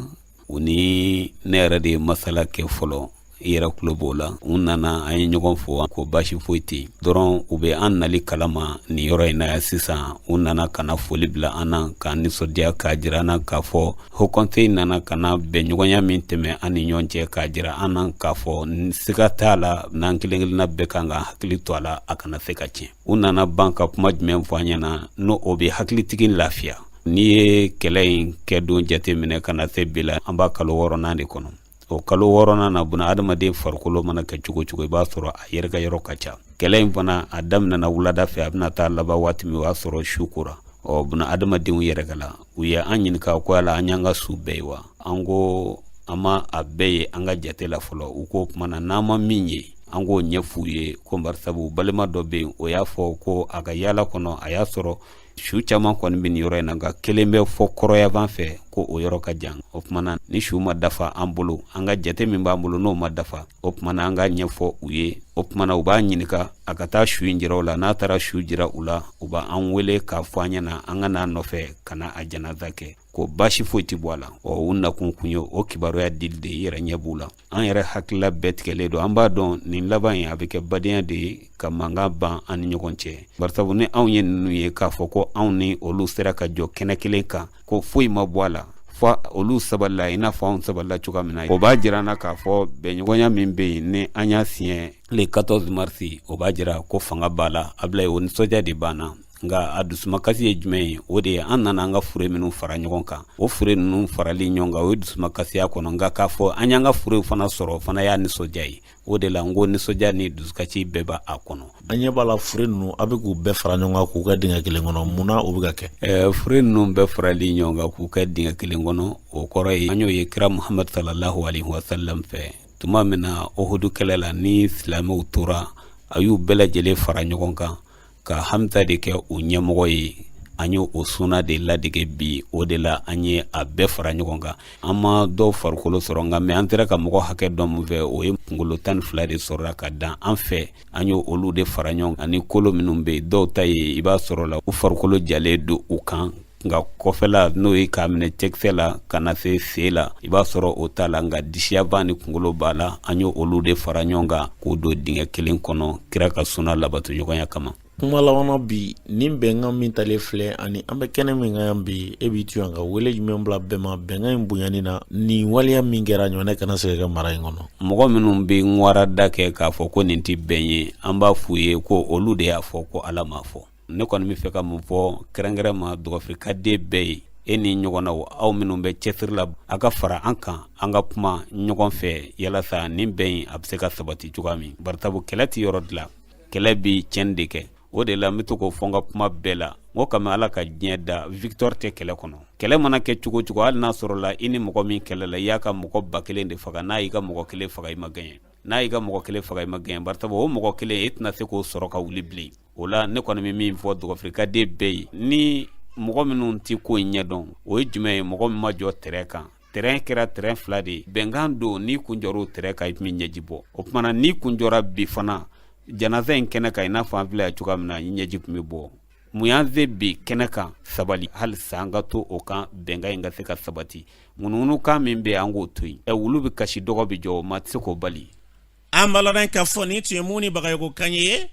U ni ne yɛrɛ de ye masala kɛ fɔlɔ, i yɛrɛ tulo b'o la. U nana, an ye ɲɔgɔn fo ko baasi foyi tɛ yen dɔrɔn. U bɛ an nali kalama nin yɔrɔ in na yan sisan. U nana ka na foli bila an na, k'an nisɔndiya, k'a jira an na k'a fɔ haut conseil nana ka na bɛnɲɔgɔnya min tɛmɛ an ni ɲɔgɔn cɛ, k'a jira an na k'a fɔ siga t'a la, n'an kelen kelenna bɛɛ kan ka hakili to a la, a kana se ka tiɲɛ. U nana ban ka kuma jumɛn fɔ an ɲɛna n'o o bɛ hakilitigi lafiya? N'i ye kɛlɛ in kɛ don jateminɛ ka na se bi la, an b'a kalo wɔɔrɔnan de kɔnɔ. O kalo wɔɔrɔnan na, buna adamaden farikolo mana kɛ cogo cogo, i b'a sɔrɔ a yɛrɛkɛ yɔrɔ ka ca. Kɛlɛ in fana, a daminɛna wulada fɛ, a bɛna taa laban waati min, o y'a sɔrɔ su kora. Ɔ, buna adamadenw yɛrɛkɛla. U ye an ɲininka ko yala an y'an ka su bɛɛ ye wa? An ko an ma a bɛɛ ye an ka jate la fɔlɔ. U ko o tuma na n'an ma min ye, an k'o ɲɛf'u ye, ko barisabu balima dɔ bɛ yen, o y'a fɔ ko a ka yaala kɔnɔ, a y'a sɔrɔ su caman kɔni bɛ nin yɔrɔ in na, nka kelen bɛ fɔ kɔrɔnyanfan fɛ, ko o yɔrɔ ka jan. O tuma na ni su ma dafa an bolo, an ka jate min b'an bolo n'o ma dafa, o tuma na an k'a ɲɛfɔ u ye. O tuma na u b'a ɲininka a ka taa su in jira u la. N'a taara su jira u la, u b'an wele k'a fɔ an ɲɛna an ka n'a nɔfɛ ka na a janaza kɛ, ko baasi foyi tɛ bɔ a la. Ɔ, u nakun kun ye o kibaruya dili de ye. I yɛrɛ ɲɛ b'u la, an yɛrɛ hakilila bɛɛ tigɛlen don. An b'a dɔn nin laban in, a bɛ kɛ badenya de ye ka mankan ban an ni ɲɔgɔn cɛ, barisabu ni anw ye ninnu ye k'a fɔ ko anw ni olu sera ka jɔ kɛnɛ kelen kan, ko foyi ma bɔ a la, fo olu sabalila i n'a fɔ anw sabalila cogoya min na, o b'a jira an na k'a fɔ bɛnɲɔgɔnya min bɛ yen ni an y'a siɲɛ le 14 mars, o b'a jira ko fanga b'a la. Abulayi, o nisɔndiya de b'an na. Nka a dusumakasi ye jumɛn ye? O de ye an nana an ka fure minnu fara ɲɔgɔn kan, o fure ninnu farali ɲɔgɔn kan, o ye dusumakasiya kɔnɔ. Nka k'a fɔ an y'an ka furew fana sɔrɔ, o fana y'a nisɔndiya ye. O de la n ko nisɔndiya ni dusukasi bɛɛ b'a kɔnɔ. An ɲɛ b'a la, fure ninnu, a bɛ k'u bɛɛ fara ɲɔgɔn kan k'u kɛ dingɛ kelen kɔnɔ. Mun na o bɛ ka kɛ? Fure ninnu bɛɛ farali ɲɔgɔn kan k'u kɛ dingɛ kelen kɔnɔ, o kɔrɔ ye an y'o ye kira Muhamadu salalahu alaihi wasalam fɛ tuma min na Ohudu kɛlɛ la, ni silamɛw tora, a y'u bɛɛ lajɛlen fara ɲɔgɔn kan ka Hamza de kɛ u ɲɛmɔgɔ ye. An ye o suna de ladege bi. O de la an ye a bɛɛ fara ɲɔgɔn kan. An ma dɔw farikolo sɔrɔ, nka mɛ an sera ka mɔgɔ hakɛ dɔn min fɛ, o ye kunkolo 12 de sɔrɔla ka dan an fɛ. An ye olu de fara ɲɔgɔn kan ani kolo minnu bɛ yen. Dɔw ta ye, i b'a sɔrɔ la u farikolo jalen don u kan, nka kɔfɛla, n'o ye k'a minɛ cɛkisɛ la ka na se sen la, i b'a sɔrɔ o t'a la, nka disiyanfan ni kunkolo b'a la. An ye olu de fara ɲɔgɔn kan k'o don dingɛ kelen kɔnɔ kira ka suna labatoɲɔgɔnya kama. Kuma laban, bi nin bɛnkan min talen filɛ ani an bɛ kɛnɛ min kan yan bi, e b'i to yan ka wele jumɛn bila bɛɛ ma bɛnkan in bonyani na, nin waleya min kɛra ɲɔgɔnɛ kana se ka kɛ mara in kɔnɔ? Mɔgɔ minnu bɛ ŋwarada kɛ k'a fɔ ko nin tɛ bɛn ye, an b'a f'u ye ko olu de y'a fɔ ko Ala m'a fɔ. Ne kɔni bɛ fɛ ka mun fɔ kɛrɛnkɛrɛn ma dɔgɔfirikaden bɛɛ ye, e ni ɲɔgɔnnaw, aw minnu bɛ cɛsiri la, a ka fara an kan, an ka kuma ɲɔgɔn fɛ yalasa nin bɛn in a bɛ se ka sabati cogoya min. Baritabu kɛlɛ tɛ yɔrɔ dilan, kɛlɛ bɛ tiɲɛni de kɛ. O de la n bɛ to k'o fɔ n ka kuma bɛɛ la, n ko kami Ala ka diɲɛ da, victoire tɛ kɛlɛ kɔnɔ. Kɛlɛ mana kɛ cogo cogo, hali n'a sɔrɔla i ni mɔgɔ min kɛlɛ la, i y'a ka mɔgɔ 1000 de faga, n'a y'i ka mɔgɔ kelen faga, i ma gagné. N'a y'i ka mɔgɔ kelen faga, i ma gagné. Baritabu o mɔgɔ kelen, e tɛna se k'o sɔrɔ ka wuli bilen. O la ne kɔni bɛ min fɔ dɔgɔfirikaden bɛɛ ye, ni mɔgɔ minnu tɛ ko in ɲɛdɔn, o ye jumɛn ye? Mɔgɔ min ma jɔ terrain kan, terrain kɛra terrain fila de ye. Bɛnkan don, n'i kun jɔra o terrain kan, i tun bɛ ɲɛji bɔ. O tuma na n'i kun jɔra bi fana janaza in kɛnɛ kan, i n'a fɔ an filɛ yan cogoya min na, i ɲɛji tun bɛ bɔ. Mun y'an se bi kɛnɛ kan? Sabali halisa, an ka to o kan, bɛnkan in ka se ka sabati. Ŋunuŋunukan min bɛ yen, an k'o to yen. Ɛ, wulu bɛ kasi, dɔgɔ bɛ jɔ, maa tɛ se k'o bali. An b'a ladɔn k'a fɔ nin tun ye Muni Bagayogo kan ye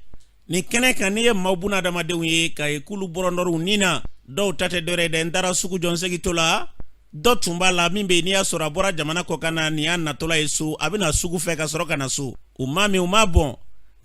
nin kɛnɛ kan. N'i ye maaw buna adamadenw ye k'a ye k'olu bɔrɔndɔrɔw ni na, dɔw ta tɛ dɔwɛrɛ ye dɛ, n taara sugu jɔ, n segintɔ la, dɔ tun b'a la min bɛ yen, n'i y'a sɔrɔ a bɔra jamana kɔkan na, nin y'a natɔla ye so, a bɛna sugu fɛ ka sɔrɔ ka na so. U ma min, u ma bɔn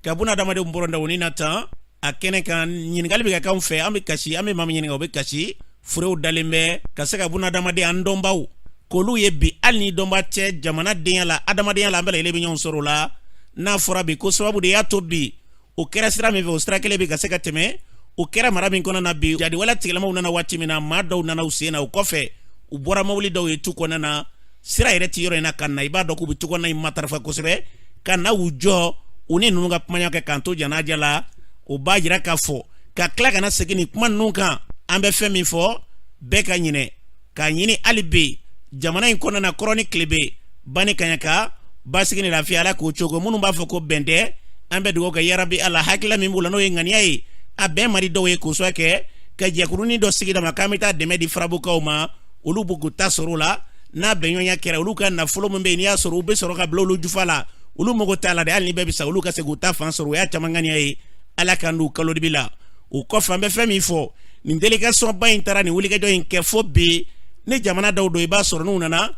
ka buna adamadenw bɔrɔndɔ u ni na tan a kɛnɛ kan. Ɲininkali bɛ ka k'anw fɛ, an bɛ kasi, an bɛ maa min ɲininka, o bɛ kasi. Furew dalen bɛ ka se ka buna adamaden an dɔnbaw K'olu ye bi, hali ni dɔnba tɛ jamana denya la, adamadenya la, an bɛɛ lajɛlen bɛ ɲɔgɔn sɔrɔ o la. N'a fɔra bi ko sababu de y'a to bi o kɛra sira min fɛ, o sira kelen bɛ ka se ka tɛmɛ. O kɛra mara min kɔnɔna na bi, jadiwale tigilamaw nana waati min na, maa dɔw nana u sen na. O kɔfɛ, u bɔra mobili dɔw ye tu kɔnɔna na. Sira yɛrɛ tɛ yɔrɔ in na ka na, i b'a dɔn k'u bɛ tu kɔnɔna in matarafa kosɛbɛ ka na u jɔ, u ni ninnu ka kumaɲɔgɔn kɛ k'an to janaja la. O b'a jira k'a fɔ ka tila ka na segin nin kuma ninnu kan. An bɛ fɛn min fɔ, bɛɛ ka ɲinɛ k'a ɲini hali bi jamana in kɔnɔna na, kɔrɔn ni tilebin, ba ni kaɲaka, basigi ni lafiya, Ala k'o cogo. Minnu b'a fɔ ko bɛn tɛ, an bɛ dugawu kɛ, yarabi Ala, hakilila min b'u la n'o ye ŋaniya ye, a bɛn man di dɔw ye, k'o sɔrɔ kɛ ka jɛkurunin dɔ sigi dama k'an bɛ taa dɛmɛ di farabukaw ma. Olu b'u k'u ta sɔrɔ o la. N'a bɛnɲɔgɔnya kɛra, olu ka nafolo min bɛ yen, n'i y'a sɔrɔ u bɛ sɔrɔ ka bila olu jufa la, olu mago t'a la dɛ. Hali ni bɛɛ bɛ sa, olu ka se k'u ta fan sɔrɔ, o y'a caman ŋaniya ye. Ala k'an don kalo dibi la. O kɔfɛ, an bɛ fɛn min fɔ, nin délégation ba in taara nin wulikajɔ in kɛ fo bi. Ni jamana dɔw don, i b'a sɔrɔ n'u nana,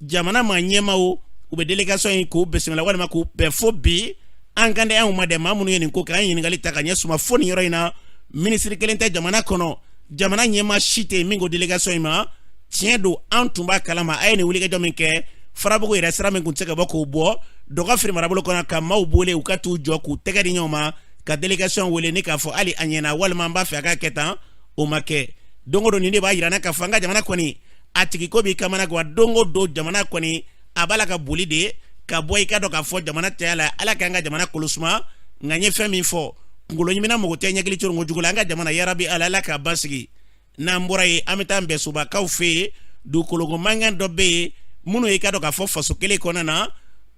jamana maa ɲɛmaaw, u bɛ délégation in k'u bisimila walima k'u bɛn. Fo bi, an kan tɛ anw ma dɛ. Maa minnu ye nin ko kɛ, an ye ɲininkali ta ka ɲɛ suma fo nin yɔrɔ in na. Minisiri kelen tɛ jamana kɔnɔ, jamana ɲɛmaa si tɛ yen min ko délégation in ma tiɲɛ don, an tun b'a kalama, a ye nin wulikajɔ min kɛ Farabugu yɛrɛ, sira min tun tɛ se ka bɔ k'o bɔ Dɔgɔfiri marabolo kɔnɔ, ka maaw wele u ka t'u jɔ k'u tɛgɛ di ɲɔgɔn ma, ka délégation wele ni k'a fɔ hali a ɲɛna walima an b'a fɛ a ka kɛ tan, o ma kɛ. Don o don, nin de b'a jira n na k'a fɔ an ka jamana kɔni, a tigi ko b'i kamana gan. Don o don, jamana kɔni a b'a la ka boli de ka bɔ. I ka dɔn k'a fɔ jamana caya la. Ala k'an ka jamana kolo suma. Nka n ye fɛn min fɔ, kunkolo ɲimina mago tɛ ɲɛkili coronko jugu la. An ka jamana, yarabi Ala, Ala k'a basigi. N'an bɔra yen, an bɛ taa Npɛsobakaw fɛ yen. Dugukoloko mankan dɔ bɛ yen minnu ye, i ka dɔn k'a fɔ faso kelen kɔnɔna na,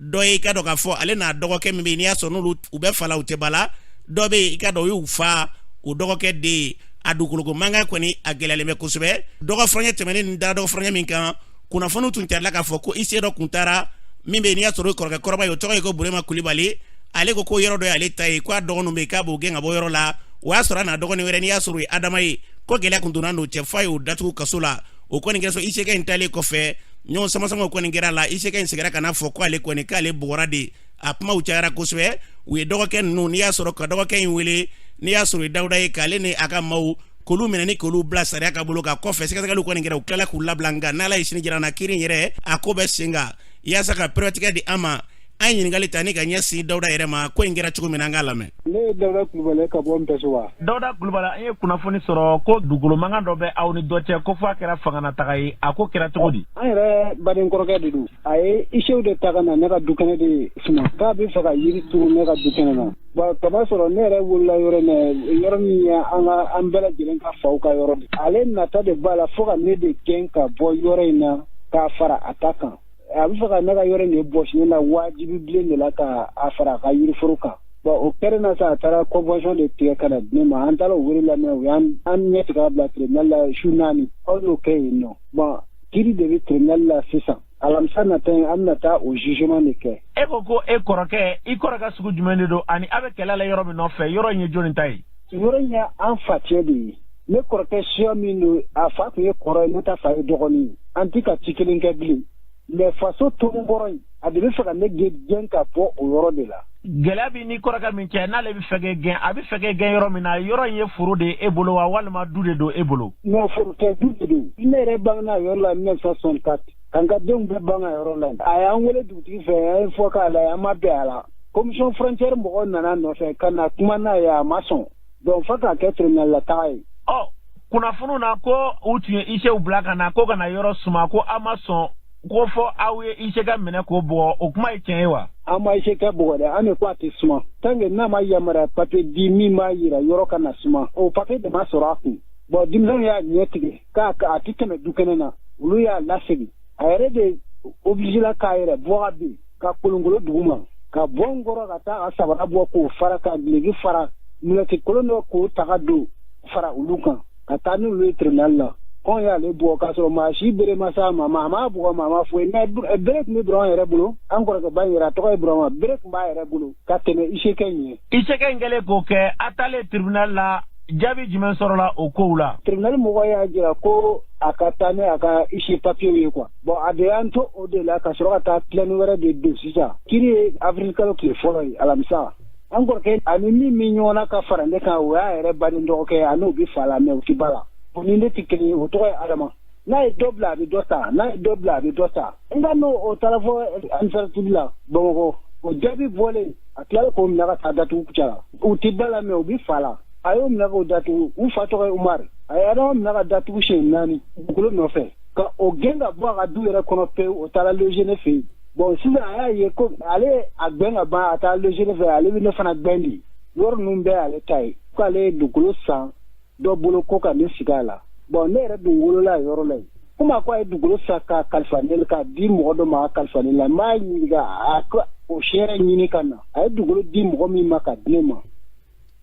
dɔ ye, i ka dɔn k'a fɔ ale n'a dɔgɔkɛ min bɛ yen, n'i y'a sɔrɔ n'olu u bɛ fa la, u tɛ ba la, dɔ bɛ yen, i ka dɔn o y'u fa o dɔgɔkɛ den ye. A dugukoloko mankan kɔni a gɛlɛyalen bɛ kosɛbɛ. Dɔgɔ furancɛ tɛmɛnen nin da dɔgɔ furancɛ min kan, kunnafoniw tun carila k'a fɔ ko huissier dɔ tun taara min bɛ yen, n'i y'a sɔrɔ o ye kɔrɔkɛ kɔrɔba ye, o tɔgɔ ye ko Burema Kulibali. Ale ko ko yɔrɔ dɔ y'ale ta ye, ko a dɔgɔninw bɛ yen, k'a b'o gɛn ka bɔ yɔrɔ la. O y'a sɔrɔ a n'a dɔgɔnin wɛrɛ, n'i y'a sɔrɔ o ye Adama ye, ko gɛlɛya kun donna n'o cɛ f'a y'o datugu kaso la. O kɔni kɛra so. Huissier in taalen kɔfɛ, ɲɔgɔn samasamaw kɔni kɛra a la. Huissier in seginna ka n'a fɔ ko ale kɔni k'ale bugɔra de. A kumaw cayara kosɛbɛ. U ye dɔgɔkɛ ninnu, n'i y'a sɔrɔ ka dɔgɔkɛ in wele, n'i y'a sɔrɔ o ye Dawuda ye, k'ale ni a ka maaw k'olu minɛ ni k'olu bila sariya ka bolo kan. Kɔfɛ, sɛgɛsɛgɛliw kɔni kɛra, u tilala k'u labila. Nka n'Ala ye sini jira an na, kiiri in yɛrɛ a ko bɛ sen kan. Yaasa ka peretigɛ di an ma, an ye ɲininkali ta ni ka ɲɛsin Dawuda yɛrɛ ma, ko in kɛra cogo min na, an k'a lamɛn. Ne ye Dawuda Kulubali ka bɔ Npɛsoba. Dawuda Kulubali, an ye kunnafoni sɔrɔ ko dugukolo mankan dɔ bɛ aw ni dɔ cɛ, ko f'a kɛra fanganataga ye. A ko kɛra cogo di? An yɛrɛ baden kɔrɔkɛ de don. A ye huissierw de ta ka na ne ka dukɛnɛ de suma, k'a bɛ fɛ ka yiri turu ne ka dukɛnɛ na. Bon, kama sɔrɔ ne yɛrɛ wolola yɔrɔ min, yɔrɔ min ye an ka an bɛɛ lajɛlen ka faw ka yɔrɔ de. Ale nata de b'a la fo ka ne de gɛn ka bɔ yɔrɔ in na k'a fara a ta kan. A bɛ fɛ ka ne ka yɔrɔ in de bɔsi ne la wajibi bilen de la ka a fara a ka yiriforo kan. Bon, o kɛlen na sa, a taara convention de tigɛ ka na di ne ma. An taara o wele lamɛn, u y'an an ɲɛ tigɛ ka bila tribunal la su 4. Aw y'o kɛ yen nɔ. Bon, kiri de bɛ tribunal la sisan. Alamisa nata in, an bɛna taa o jugement de kɛ. E ko ko e kɔrɔkɛ, i kɔrɔkɛ sugu jumɛn de don, ani aw bɛ kɛlɛ la yɔrɔ min nɔfɛ, yɔrɔ in ye jɔni ta ye? Yɔrɔ in ye an facɛ de ye. Ne kɔrɔkɛ siya min don, a fa tun ye kɔrɔ ye, ne ta fa ye dɔgɔnin ye. An tɛ ka ci kelen kɛ bilen, mais faso tonkɔrɔ in, a de bɛ fɛ ka ne gɛn ka bɔ o yɔrɔ de la. Gɛlɛya b'i ni kɔrɔkɛ min cɛ, n'ale bɛ fɛ k'e gɛn, a bɛ fɛ k'e gɛn yɔrɔ min na, yɔrɔ in ye foro de ye e bolo wa, walima du de don e bolo? Non, foro tɛ, du de don. Ne yɛrɛ bangena yɔrɔ la 1964, ka n ka denw bɛɛ bange a yɔrɔ la. A y'an wele dugutigi fɛ, an ye fɔ k'a la, an ma bɛn a la. Commission frontière mɔgɔw nana nɔfɛ ka na kuma n'a ye, a ma sɔn. Donc fo k'a kɛ tribunal la taga ye. Ɔ, kunnafoniw na ko u tun ye huissierw bila ka na ko ka na yɔrɔ suma, ko aw ma sɔn, ko fɔ aw ye huissier kɛ minɛ k'o bugɔ, o kuma ye tiɲɛ ye wa? An ma huissier kɛ bugɔ dɛ. An de ko a tɛ suma tant que n'a ma yamaruya papier di min b'a yira yɔrɔ ka na suma. O papier de ma sɔrɔ a kun. Bon, denmisɛnw y'a ɲɛ tigɛ k'a a tɛ tɛmɛ dukɛnɛ na. Olu y'a lasegin. A yɛrɛ de obligé la k'a yɛrɛ bɔ ka bin ka kolonkolon dugu ma, ka bɔ n kɔrɔ ka taa a sabara bɔ k'o fara, ka duloki fara, mulɛti kolon dɔ k'o ta ka don fara olu kan, ka taa n'olu ye tribunal la. Kɔn y'ale bugɔ k'a sɔrɔ maa si bere ma s'a ma, maa m'a bugɔ, maa ma foyi. Mais bere tun bɛ Burama yɛrɛ bolo. An kɔrɔkɛba in yɛrɛ, a tɔgɔ ye Burama, bere tun b'a yɛrɛ bolo ka tɛmɛ huissier kɛ in ɲɛ. Huissier kɛ in kɛlen k'o kɛ, a taalen tribunal la, jaabi jumɛn sɔrɔla o kow la? Tribunal mɔgɔ y'a jira ko a ka taa ni a ka huissier papier ye quoi. Bon, a de y'an to o de la ka sɔrɔ ka taa tilani wɛrɛ de don sisan. Kiri ye avril kalo tile fɔlɔ ye, alamisa. An kɔrɔkɛ ani min min ɲɔgɔn na ka fara ne kan, o y'a yɛrɛ baden dɔgɔkɛ ye. A n'o bɛ fa la, mais o tɛ ba la. O ni ne tɛ kelen ye, o tɔgɔ ye Adama. N'a ye dɔ bila, a bɛ dɔ ta. N'a ye dɔ bila, a bɛ dɔ ta. Nka n'o o taara fɔ administratif la Bamakɔ, o jaabi bɔlen, a tilala k'o minɛ ka taa datugu Kucala. U tɛ ba la, mais u bɛ fa la. A y'o minɛ k'o datugu. U fa tɔgɔ ye Umaru. A ye Adama minɛ ka datugu siɲɛ naani dugukolo nɔfɛ, ka o gɛn ka bɔ a ka du yɛrɛ kɔnɔ pewu. O taara loger ne fɛ yen. Bon, sisan a y'a ye ko ale a gɛn ka ban, a taara loger ne fɛ, ale bɛ ne fana gɛn de. Yɔrɔ ninnu bɛɛ y'ale ta ye, k'ale ye dugukolo san dɔ bolo ko ka ne sigi a la. Bon, ne yɛrɛ dun wolola yɔrɔ la yen. Komi a ko a ye dugukolo san k'a kalifa ne k'a di mɔgɔ dɔ ma, a kalifa ne la, n b'a ɲininka a ka o seere ɲini ka na. A ye dugukolo di mɔgɔ min ma ka di ne ma,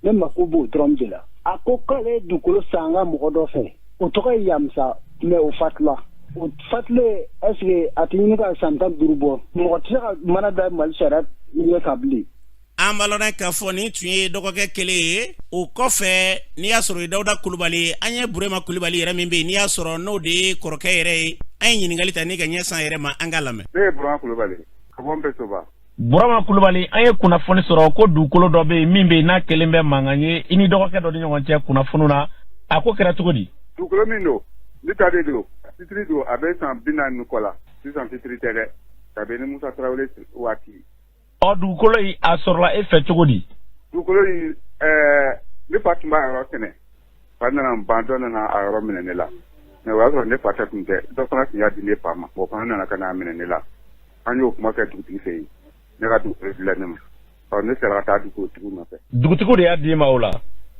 ne mako b'o dɔrɔn de la. A ko k'ale ye dugukolo san an ka mɔgɔ dɔ fɛ, o tɔgɔ ye Yamusa, mais o fatula. O fatulen, est ce que a tɛ ɲini ka san 15 bɔ? Mɔgɔ tɛ se ka mana da Mali sariya ɲɛ kan bilen. An b'a lɔn k'a fɔ nin tun ye dɔgɔkɛ kelen ye. O kɔfɛ, n'i y'a sɔrɔ Dawuda Kulubali, an ye Burema Kulubali yɛrɛ min bɛ yen, n'i y'a sɔrɔ n'o de ye kɔrɔkɛ yɛrɛ ye, an ye ɲininkali ta ni ka ɲɛsan yɛrɛ ma. An k'a lamɛn. Ne ye Burama Kulubali ka bɔ Npesoba. Burama Kulubali, an ye kunnafoni sɔrɔ ko dugukolo dɔ bɛ yen min bɛ yen n'a kelen bɛ mankan ye i ni dɔgɔkɛ dɔ ni ɲɔgɔn cɛ kunnafoni na. A ko kɛra cogo di? Dugukolo min don, ne ta de don, titiri don, a bɛ san 40 kɔ la sisan. Titiri tɛ dɛ, kabini Musa Tarawele waati. Ɔ, dugukolo in, a sɔrɔla e fɛ cogo di? Dugukolo in, ne fa tun b'a yɔrɔ sɛnɛ. Fa nana ban, dɔ nana a yɔrɔ minɛ ne la, mais o y'a sɔrɔ ne fa ta tun tɛ. Dɔ fana tun y'a di ne fa ma, o fana nana ka n'a minɛ ne la. An y'o kuma kɛ dugutigi fɛ yen. Ne ka dugukolo dila ne ma. Ɔ, ne sera ka taa dugukolotigi nɔfɛ. Dugutigiw de y'a d'i ma o la?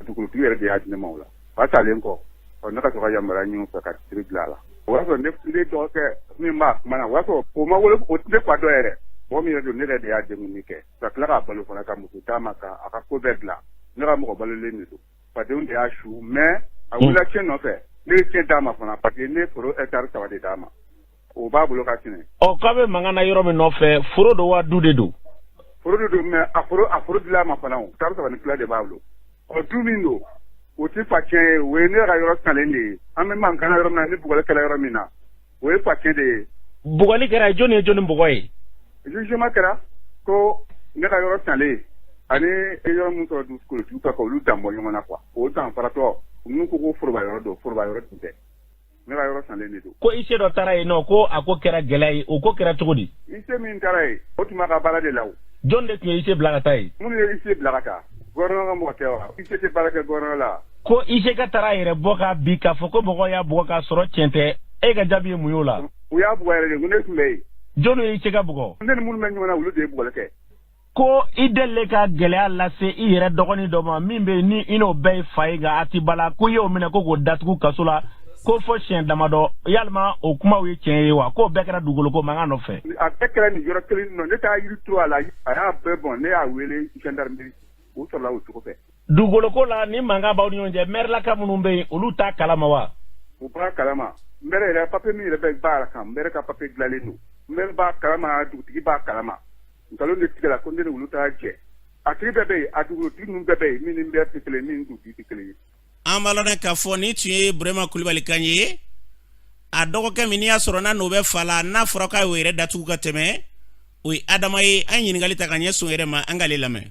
Dugukolotigi yɛrɛ de y'a di ne ma o la. Fa talen kɔ, ɔ, ne ka sɔrɔ ka yamaruya ɲini u fɛ ka titiri bila a la. O y'a sɔrɔ ne dɔgɔkɛ min b'a kuma na, o y'a sɔrɔ o ma wolo, o tɛ ne fa dɔ yɛrɛ. Mɔgɔ min yɛrɛ don, ne yɛrɛ de y'a denkundi kɛ, ka tila k'a balo fana, ka muso d'a ma, ka a ka ko bɛɛ dilan. Ne ka mɔgɔ balolen de don. Fadenw de y'a su, mais a wulila tiɲɛ nɔfɛ. Ne ye tiɲɛ d'a ma fana, parce que ne ye foro hectare 3 de d'a ma, o b'a bolo ka sɛnɛ. Ɔ, k'a bɛ mankan na yɔrɔ min nɔfɛ, foro don wa du de don? Foro de don, mais a foro dila a ma fana. O hectare 3 ni tila de b'a bolo. Ɔ, du min don, o tɛ fa tiɲɛ ye, o ye ne ka yɔrɔ sanlen de ye. An bɛ mankan na yɔrɔ min na, ni bugɔli kɛra yɔrɔ min na, o ye fa tiɲɛ de ye. Bugɔli kɛra, jɔnni ye jɔnni bugɔ ye? Jugement kɛra ko ne ka yɔrɔ sanlen ani yɔrɔ min sɔrɔ dugukolotigiw fɛ, k'olu dan bɔ ɲɔgɔn na quoi. O danfaratɔ ninnu ko foroba yɔrɔ don. Foroba yɔrɔ tun tɛ, ne ka yɔrɔ sanlen de don. Ko huissier dɔ taara yen nɔ, ko a ko kɛra gɛlɛya ye. O ko kɛra cogo di? Huissier min taara yen, o tun b'a ka baara de la o. Jɔn de tun ye huissier bila ka taa yen? Minnu ye huissier bila ka taa, gouvernement ka mɔgɔ tɛ wa? Huissier tɛ baara kɛ gouvernement la. Ko huissier ka taara a yɛrɛ bɔ k'a bi k'a fɔ ko mɔgɔw y'a bugɔ k'a sɔrɔ tiɲɛ tɛ, e ka jaabi ye mun ye o la? U y'a bugɔ yɛrɛ de ko ne tun bɛ yen. Jɔnni ye huissier ka bugɔ? Ne ni minnu bɛ ɲɔgɔn na, olu de ye bugɔli kɛ. Ko i delilen ka gɛlɛya lase i yɛrɛ dɔgɔnin dɔ ma min bɛ ni i n'o bɛɛ ye fa ye, nka a ti bala, ko i y'o minɛ ko k'o datugu kaso la ko fɔ siɲɛ damadɔ. Yalima o kumaw ye tiɲɛ ye wa, k'o bɛɛ kɛra dugukolo ko mankan nɔfɛ? A bɛɛ kɛra nin yɔrɔ kelen nɔ. Ne taa yiri turu a la, a y'a bɛɛ bɔn. Ne y'a wele gendarmerie, o sɔrɔla o cogo fɛ. Dugukolo ko la, ni mankan b'aw ni ɲɔgɔn cɛ, mɛrilaka minnu bɛ yen, olu t'a kalama wa? U b'a kalama. Maire yɛrɛ, papier min yɛrɛ bɛ baara kan, maire ka papier dilanlen don. Maire b'a kalama, dugutigi b'a kalama. Nkalon de tigɛla ko ne ni olu taara jɛ. A tigi bɛɛ bɛ yen, a dugukolotigi ninnu bɛɛ bɛ yen, min ni maire tɛ kelen, min ni dugutigi tɛ kelen ye. An b'a lɔn k'a fɔ nin tun ye Burema Kulubali kan ye. A dɔgɔkɛ min n'i y'a sɔrɔ n'a n'o bɛ fa la, n'a fɔra k'a y'o yɛrɛ datugu ka tɛmɛ, o ye Adama ye. An ye ɲininkali ta ka ɲɛsin o yɛrɛ ma. An k'ale lamɛn.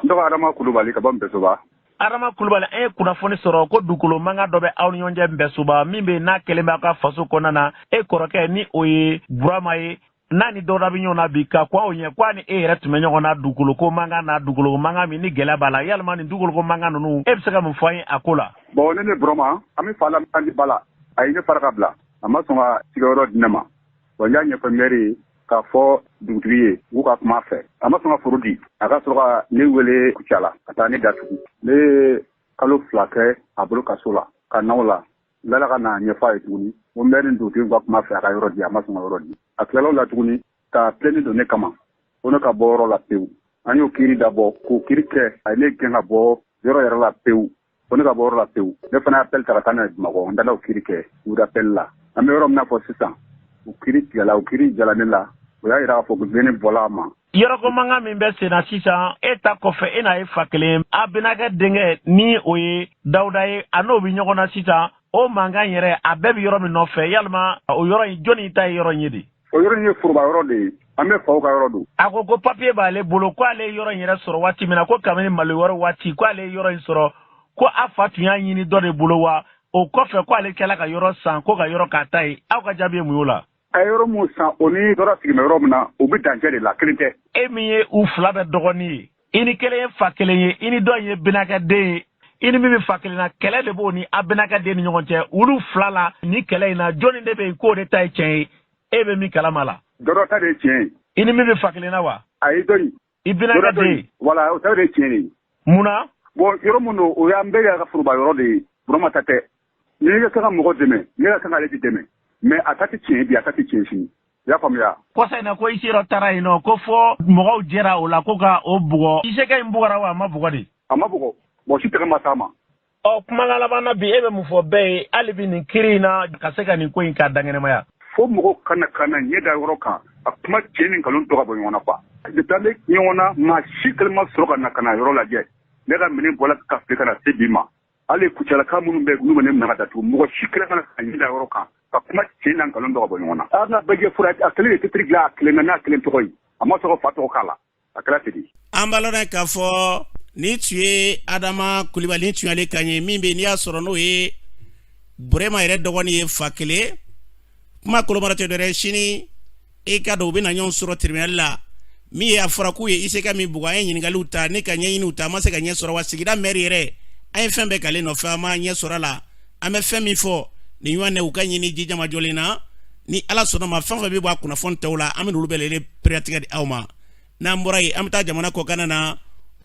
N tɔgɔ Adama Kulubali ka bɔ Npesoba. Adama Kulubali, an ye kunnafoni sɔrɔ ko dugukolo mankan dɔ bɛ aw ni ɲɔgɔn cɛ Npɛsoba min bɛ n'a kɛlen bɛ aw ka faso kɔnɔna na. E kɔrɔkɛ ni o ye Burama ye, n'a ni dɔwda bɛ ɲɔgɔn na bi ka kɔn aw ɲɛ, ko a ni e yɛrɛ tun bɛ ɲɔgɔn na dugukolo ko mankan na, dugukolo mankan min ni gɛlɛya b'a la. Yalima nin dugukolo ko mankan ninnu, e bɛ se ka mun fɔ an ye a ko la? Bon, ne ni Burama, an bɛ fa la, an ni ba la. A ye ne fara ka bila, a ma sɔn ka sigiyɔrɔ di ne ma. Bon, n y'a ɲɛfɔ maire ye k'a fɔ dugutigi ye, u ka kuma fɛ. A ma sɔn ka foro di. A ka sɔrɔ ka ne wele Kucala ka taa ne datugu. Ne ye kalo 2 kɛ a bolo kaso la ka na o la. N tilala ka na ɲɛfɔ a ye tuguni ko maire ni dugutigi ka kuma fɛ, a ka yɔrɔ di. A ma sɔn ka yɔrɔ di. A tilala o la tuguni ka plainte don ne kama ko ne ka bɔ yɔrɔ la pewu. An y'o kiiri dabɔ k'o kiiri kɛ. A ye ne gɛn ka bɔ yɔrɔ yɛrɛ la pewu, ko ne ka bɔ yɔrɔ la pewu. Ne fana appel ta ka taa n'a ye Bamakɔ. N taara o kiiri kɛ cour d'appel la. An bɛ yɔrɔ min na fɔ sisan, o kiiri tigɛla, o kiiri jala ne la. O y'a yira k'a fɔ ko ne bɔla a ma. Yɔrɔko mankan min bɛ sen na sisan, e ta kɔfɛ, e n'a ye fa kelen, a bɛnakɛ denkɛ ni o ye Dawuda ye, a n'o bɛ ɲɔgɔn na sisan. O mankan yɛrɛ, a bɛɛ bɛ yɔrɔ min nɔfɛ, yalima o yɔrɔ in, jɔnni ta ye yɔrɔ in ye de? O yɔrɔ in ye foroba yɔrɔ de ye, an bɛ faw ka yɔrɔ don. A ko ko papiye b'ale bolo, ko ale ye yɔrɔ in yɛrɛ sɔrɔ waati min na, ko kabini Mali wari waati, ko ale ye yɔrɔ in sɔrɔ, ko a fa tun y'a ɲini dɔ de bolo wa. O kɔfɛ ko ale kɛla ka yɔrɔ san, ko ka yɔrɔ k'a ta ye. Aw ka jaabi ye mun y'o la? A ye yɔrɔ mun san, o ni yɔrɔ sigimɛ yɔrɔ min na, u bɛ dancɛ de la, kelen tɛ. E min ye u fila bɛɛ dɔgɔnin ye, i ni kelen ye fa kelen ye, i ni dɔ in ye binaakɛ den ye, i ni min bɛ fa kelen na, kɛlɛ de b'o ni a binaakɛ den ni ɲɔgɔn cɛ. Olu fila la, ni kɛlɛ in na, jɔnni de bɛ yen k'o de ta ye tiɲɛ ye, e bɛ min kalama la? Dɔ ta de ye tiɲɛ ye. I ni min bɛ fa kelen na wa? Ayi, dɔ in. I binaakɛ den. Wala, o ta de ye tiɲɛ ye. Mun na? Bon, yɔrɔ min don, o y'an bɛɛ ka foroba yɔrɔ de ye. Burama ta tɛ. Ni ka kan ka mɔgɔ dɛmɛ, ne ka kan k'ale de dɛmɛ, mais a ta tɛ tiɲɛ bi, a ta tɛ tiɲɛ sini, i y'a faamuya? Kɔsa in na, ko ise dɔ taara yen nɔ, ko fɔ mɔgɔw jɛra o la ko ka o bugɔ. Isekɛ in bugɔra wa, a ma bugɔ de? A ma bugɔ, mɔgɔ si tɛgɛ ma s'a ma. Ɔ, kumakan laban na bi, e bɛ mun fɔ bɛɛ ye hali bi nin kiri in na, ka se ka nin ko in k'a dankɛnɛmaya? Fo mɔgɔw kana kana ɲɛ da yɔrɔ kan, a kuma tiɲɛ ni nkalon tɔ ka bɔ ɲɔgɔn na quoi. Depuis an bɛ ɲɔgɔn na, maa si kelen ma sɔrɔ ka na ka na yɔrɔ lajɛ. Ne ka minɛn bɔla ka fili ka na se bi ma, hali kucalaka minnu bɛ n'u bɛ ne minɛ ka datugu, mɔgɔ si kelen kana ka ɲɛ da yɔrɔ kan ka kuma tiɲɛ na nkalon tɔ ka bɔ ɲɔgɔn na. A ka bɛɛ fura, a kelen de titre dilan a kelen na n'a kelen tɔgɔ ye, a ma sɔrɔ fa tɔgɔ k'a la, a kɛra ten de. An b'a lɔn k'a fɔ nin tun ye Adama Kulibali, tun y'ale kan ye min bɛ n'i y'a sɔrɔ n'o ye Burema yɛrɛ dɔgɔnin ye fa kelen. Kuma kolomara tɛ dɔwɛrɛ, sini e ka dɔn u bɛna ɲɔgɔn sɔrɔ tribunal la. Min ye a fɔra k'u ye ICK min bugɔ, an ye ɲininkaliw ta ni ka ɲɛɲiniw ta, an ma se ka ɲɛ sɔrɔ. Wa sigida mɛri yɛrɛ, an ye fɛn bɛɛ k'ale nɔfɛ, an ma ɲɛ sɔrɔ a la. An bɛ fɛn min fɔ nin ɲɔgɔn u ka ɲini jijamajɔlen na, ni Ala sɔnna ma, fɛn fɛn bɛ bɔ a kunnafoni tɔw la, an bɛ olu bɛɛ lajɛlen peretigɛ di aw ma. N'an bɔra yen, an bɛ taa jamana kɔkan na.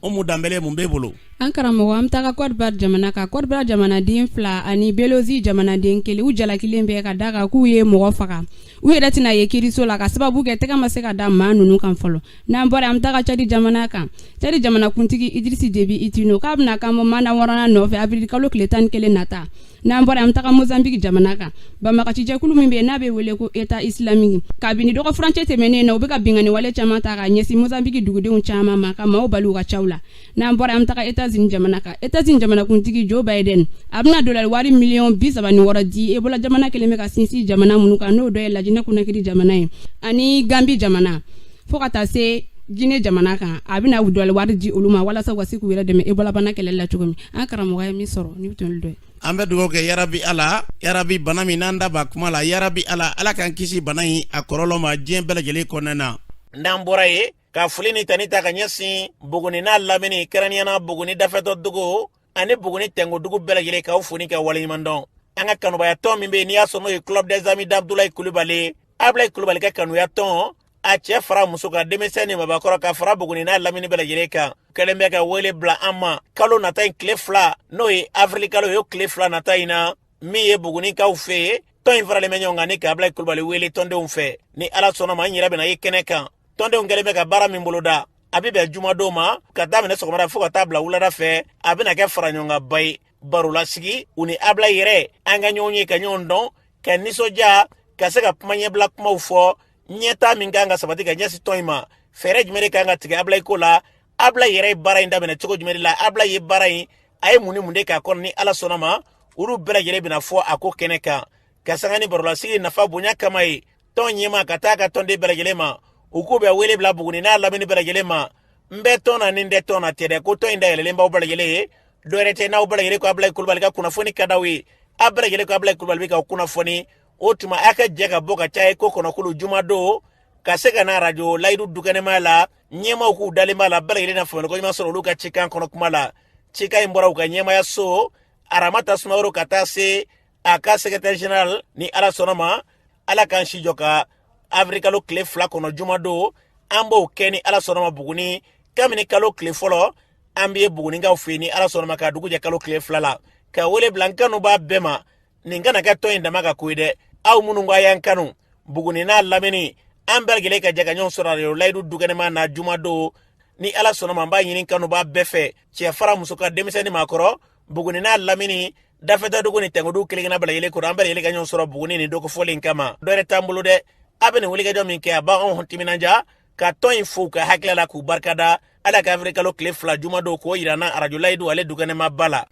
Umu Danbɛlɛ, mun b'e bolo? An karamɔgɔ, an bɛ taga Côte d'Ivoire jamana kan. Côte d'Ivoire jamanaden fila ani Belozi jamanaden kelen, u jalakilen bɛ ka da kan k'u ye mɔgɔ faga. U yɛrɛ tɛna ye kiiriso la ka sababu kɛ tɛgɛ ma se ka da maa ninnu kan fɔlɔ. N'an bɔra, an bɛ taga Cadi jamana kan. Cadi jamanakuntigi Idrisi Debi Itino k'a bɛna kan bɔ mandat wɔɔrɔnan nɔfɛ avril kalo tile 11 nata. N'an bɔra, an bɛ taga Mozambique jamana kan. Banbagacijɛkulu min bɛ yen n'a bɛ wele ko État islamique, kabini dɔgɔ furancɛ tɛmɛnen na, u bɛ ka binkanni wale caman ta ka ɲɛsin Mozambique dugudenw caman ma, ka maaw bali u ka caw la. N'an bɔra, an bɛ taga États-Unis jamana kan. États-Unis jamanakuntigi Joe Biden, a bɛna dolari wari miliyɔn 36 di Ebola jamana kelen bɛ ka sinsin jamana minnu kan, n'o dɔ ye Lajinɛ Konakiri jamana ye ani Gambi jamana, fo ka taa se Guinée jamana kan. A bɛna dolari wari di olu ma walasa u ka se k'u yɛrɛ dɛmɛ Ebola bana kɛlɛli la cogo min. An karamɔgɔ ye min sɔrɔ ni tun dɔ ye. An bɛ dugawu kɛ, yarabi Ala, yarabi, bana min n'an da b'a kuma la, yarabi Ala, Ala k'an kisi bana in a kɔlɔlɔ ma diɲɛ bɛɛ lajɛlen kɔnɔna na. N'an bɔra yen, ka foli ni tani ta ka ɲɛsin Buguni n'a lamini, kɛrɛnkɛrɛnnenya Buguni dafɛtɔ dugu ani Buguni tɛngo dugu bɛɛ lajɛlen, k'aw fo ni ka waleɲuman dɔn. An ka kanubayatɔn tɔn min bɛ yen n'i y'a sɔrɔ n'o ye Club des Amis d'Abdoulaye Kulubali, Abdoulaye Kulubali ka kanuya tɔn, a cɛ fara muso kan, denmisɛn ni mabakɔrɔ, ka fara Buguni n'a lamini bɛɛ lajɛlen kan, kɛlen bɛ ka wele bila an ma kalo nata in tile 2, n'o ye avril kalo ye, o tile 2 nata in na, min ye Bugunikaw fɛ yen. Tɔn in faralen bɛ ɲɔgɔn kan ni ka Abdoulaye Kulubali wele tɔndenw fɛ. Ni Ala sɔnna ma, n yɛrɛ bɛna ye kɛnɛ kan. Tɔndenw kɛlen bɛ ka baara min boloda, a bɛ bɛn jumadon ma ka daminɛ sɔgɔmada fo ka taa bila wulada fɛ. A bɛna kɛ fara ɲɔgɔnkanba ye, barolasigi, u ni Abdoulaye yɛrɛ, an ka ɲɔgɔn ye, ka ɲɔgɔn dɔn, ka nisɔndiya, ka se ka kuma ɲɛbila kumaw fɔ, ɲɛtaa min kan ka sabati ka ɲɛsin tɔn in ma, fɛɛrɛ jumɛn de kan ka tigɛ Abdoulaye ko la, Abdoulaye yɛrɛ ye baara in daminɛ cogo jumɛn de la, Abdoulaye ye baara in a ye mun ni mun de k'a kɔnɔ. Ni Ala sɔnna ma, olu bɛɛ lajɛlen bɛna fɔ a ko kɛnɛ kan, ka sanga ni barolasigi nafa bonya kama ye tɔn ɲɛma ka taa ka tɔnden bɛɛ lajɛlen ma. U k'u bɛ wele bila Buguni n'a lamini bɛɛ lajɛlen ma. N bɛ tɔn na ni n tɛ tɔn na tɛ dɛ, ko tɔn in dayɛlɛlen b'aw bɛɛ lajɛlen ye. Dɔwɛrɛ tɛ, n'aw bɛɛ lajɛlen ko Abdoulaye Kulubali ka kunnafoni ka d'aw ye, aw bɛɛ lajɛlen ko Abdoulaye Kulubali bɛ k'aw kunnafoni, o tuma a ka jɛ ka bɔ ka caya ko kɔnɔkulu jumadon ka se ka na arajo Layidu dukɛnɛmaya la. Ɲɛmaaw k'u dalen b'a la, bɛɛ lajɛlen na faamuyali ko ɲuman sɔrɔ olu ka cikan kɔnɔ kuma la. Cikan in bɔra u ka ɲɛmaaya so Aramata Sumaworo ka taa se a ka secrétaire général. Ni Ala sɔnna ma, Ala k'an si jɔ ka avril kalo tile 2 kɔnɔ jumadon, an b'o kɛ ni Ala sɔnna ma Buguni. Kabini kalo tile fɔlɔ, an bɛ Bugunikaw fɛ yen ni Ala sɔnna ma, ka dugu jɛ kalo tile 2 la, ka wele bila n kanubaa bɛɛ ma. Nin kana kɛ tɔn in dama ka ko ye dɛ, aw minnu ko a y'an kanu Buguni n'a lamini, an bɛɛ lajɛlen ka jɛ ka ɲɔgɔn sɔrɔ arajo Layidu dukɛnɛma na jumadon ni Ala sɔnna ma. N b'a ɲini kanubaa bɛɛ fɛ, cɛ fara muso kan, denmisɛn ni maakɔrɔ, Buguni n'a lamini, dafɛtadugu ni tɛnkudu kelen-kelenna bɛɛ lajɛlen kɔrɔ, an bɛɛ lajɛlen ka ɲɔgɔn sɔrɔ Buguni nin dɔgɔfɔlen kama. Dɔwɛrɛ t'an bolo dɛ, a bɛ nin wulikajɔ min kɛ, a b'anw timinanja ka tɔn in fo ka hakilila la k'u barikada. Ala ka avril kalo tile 2 jumadon k'o yira n na arajo Layidu ale dukɛnɛma ba la.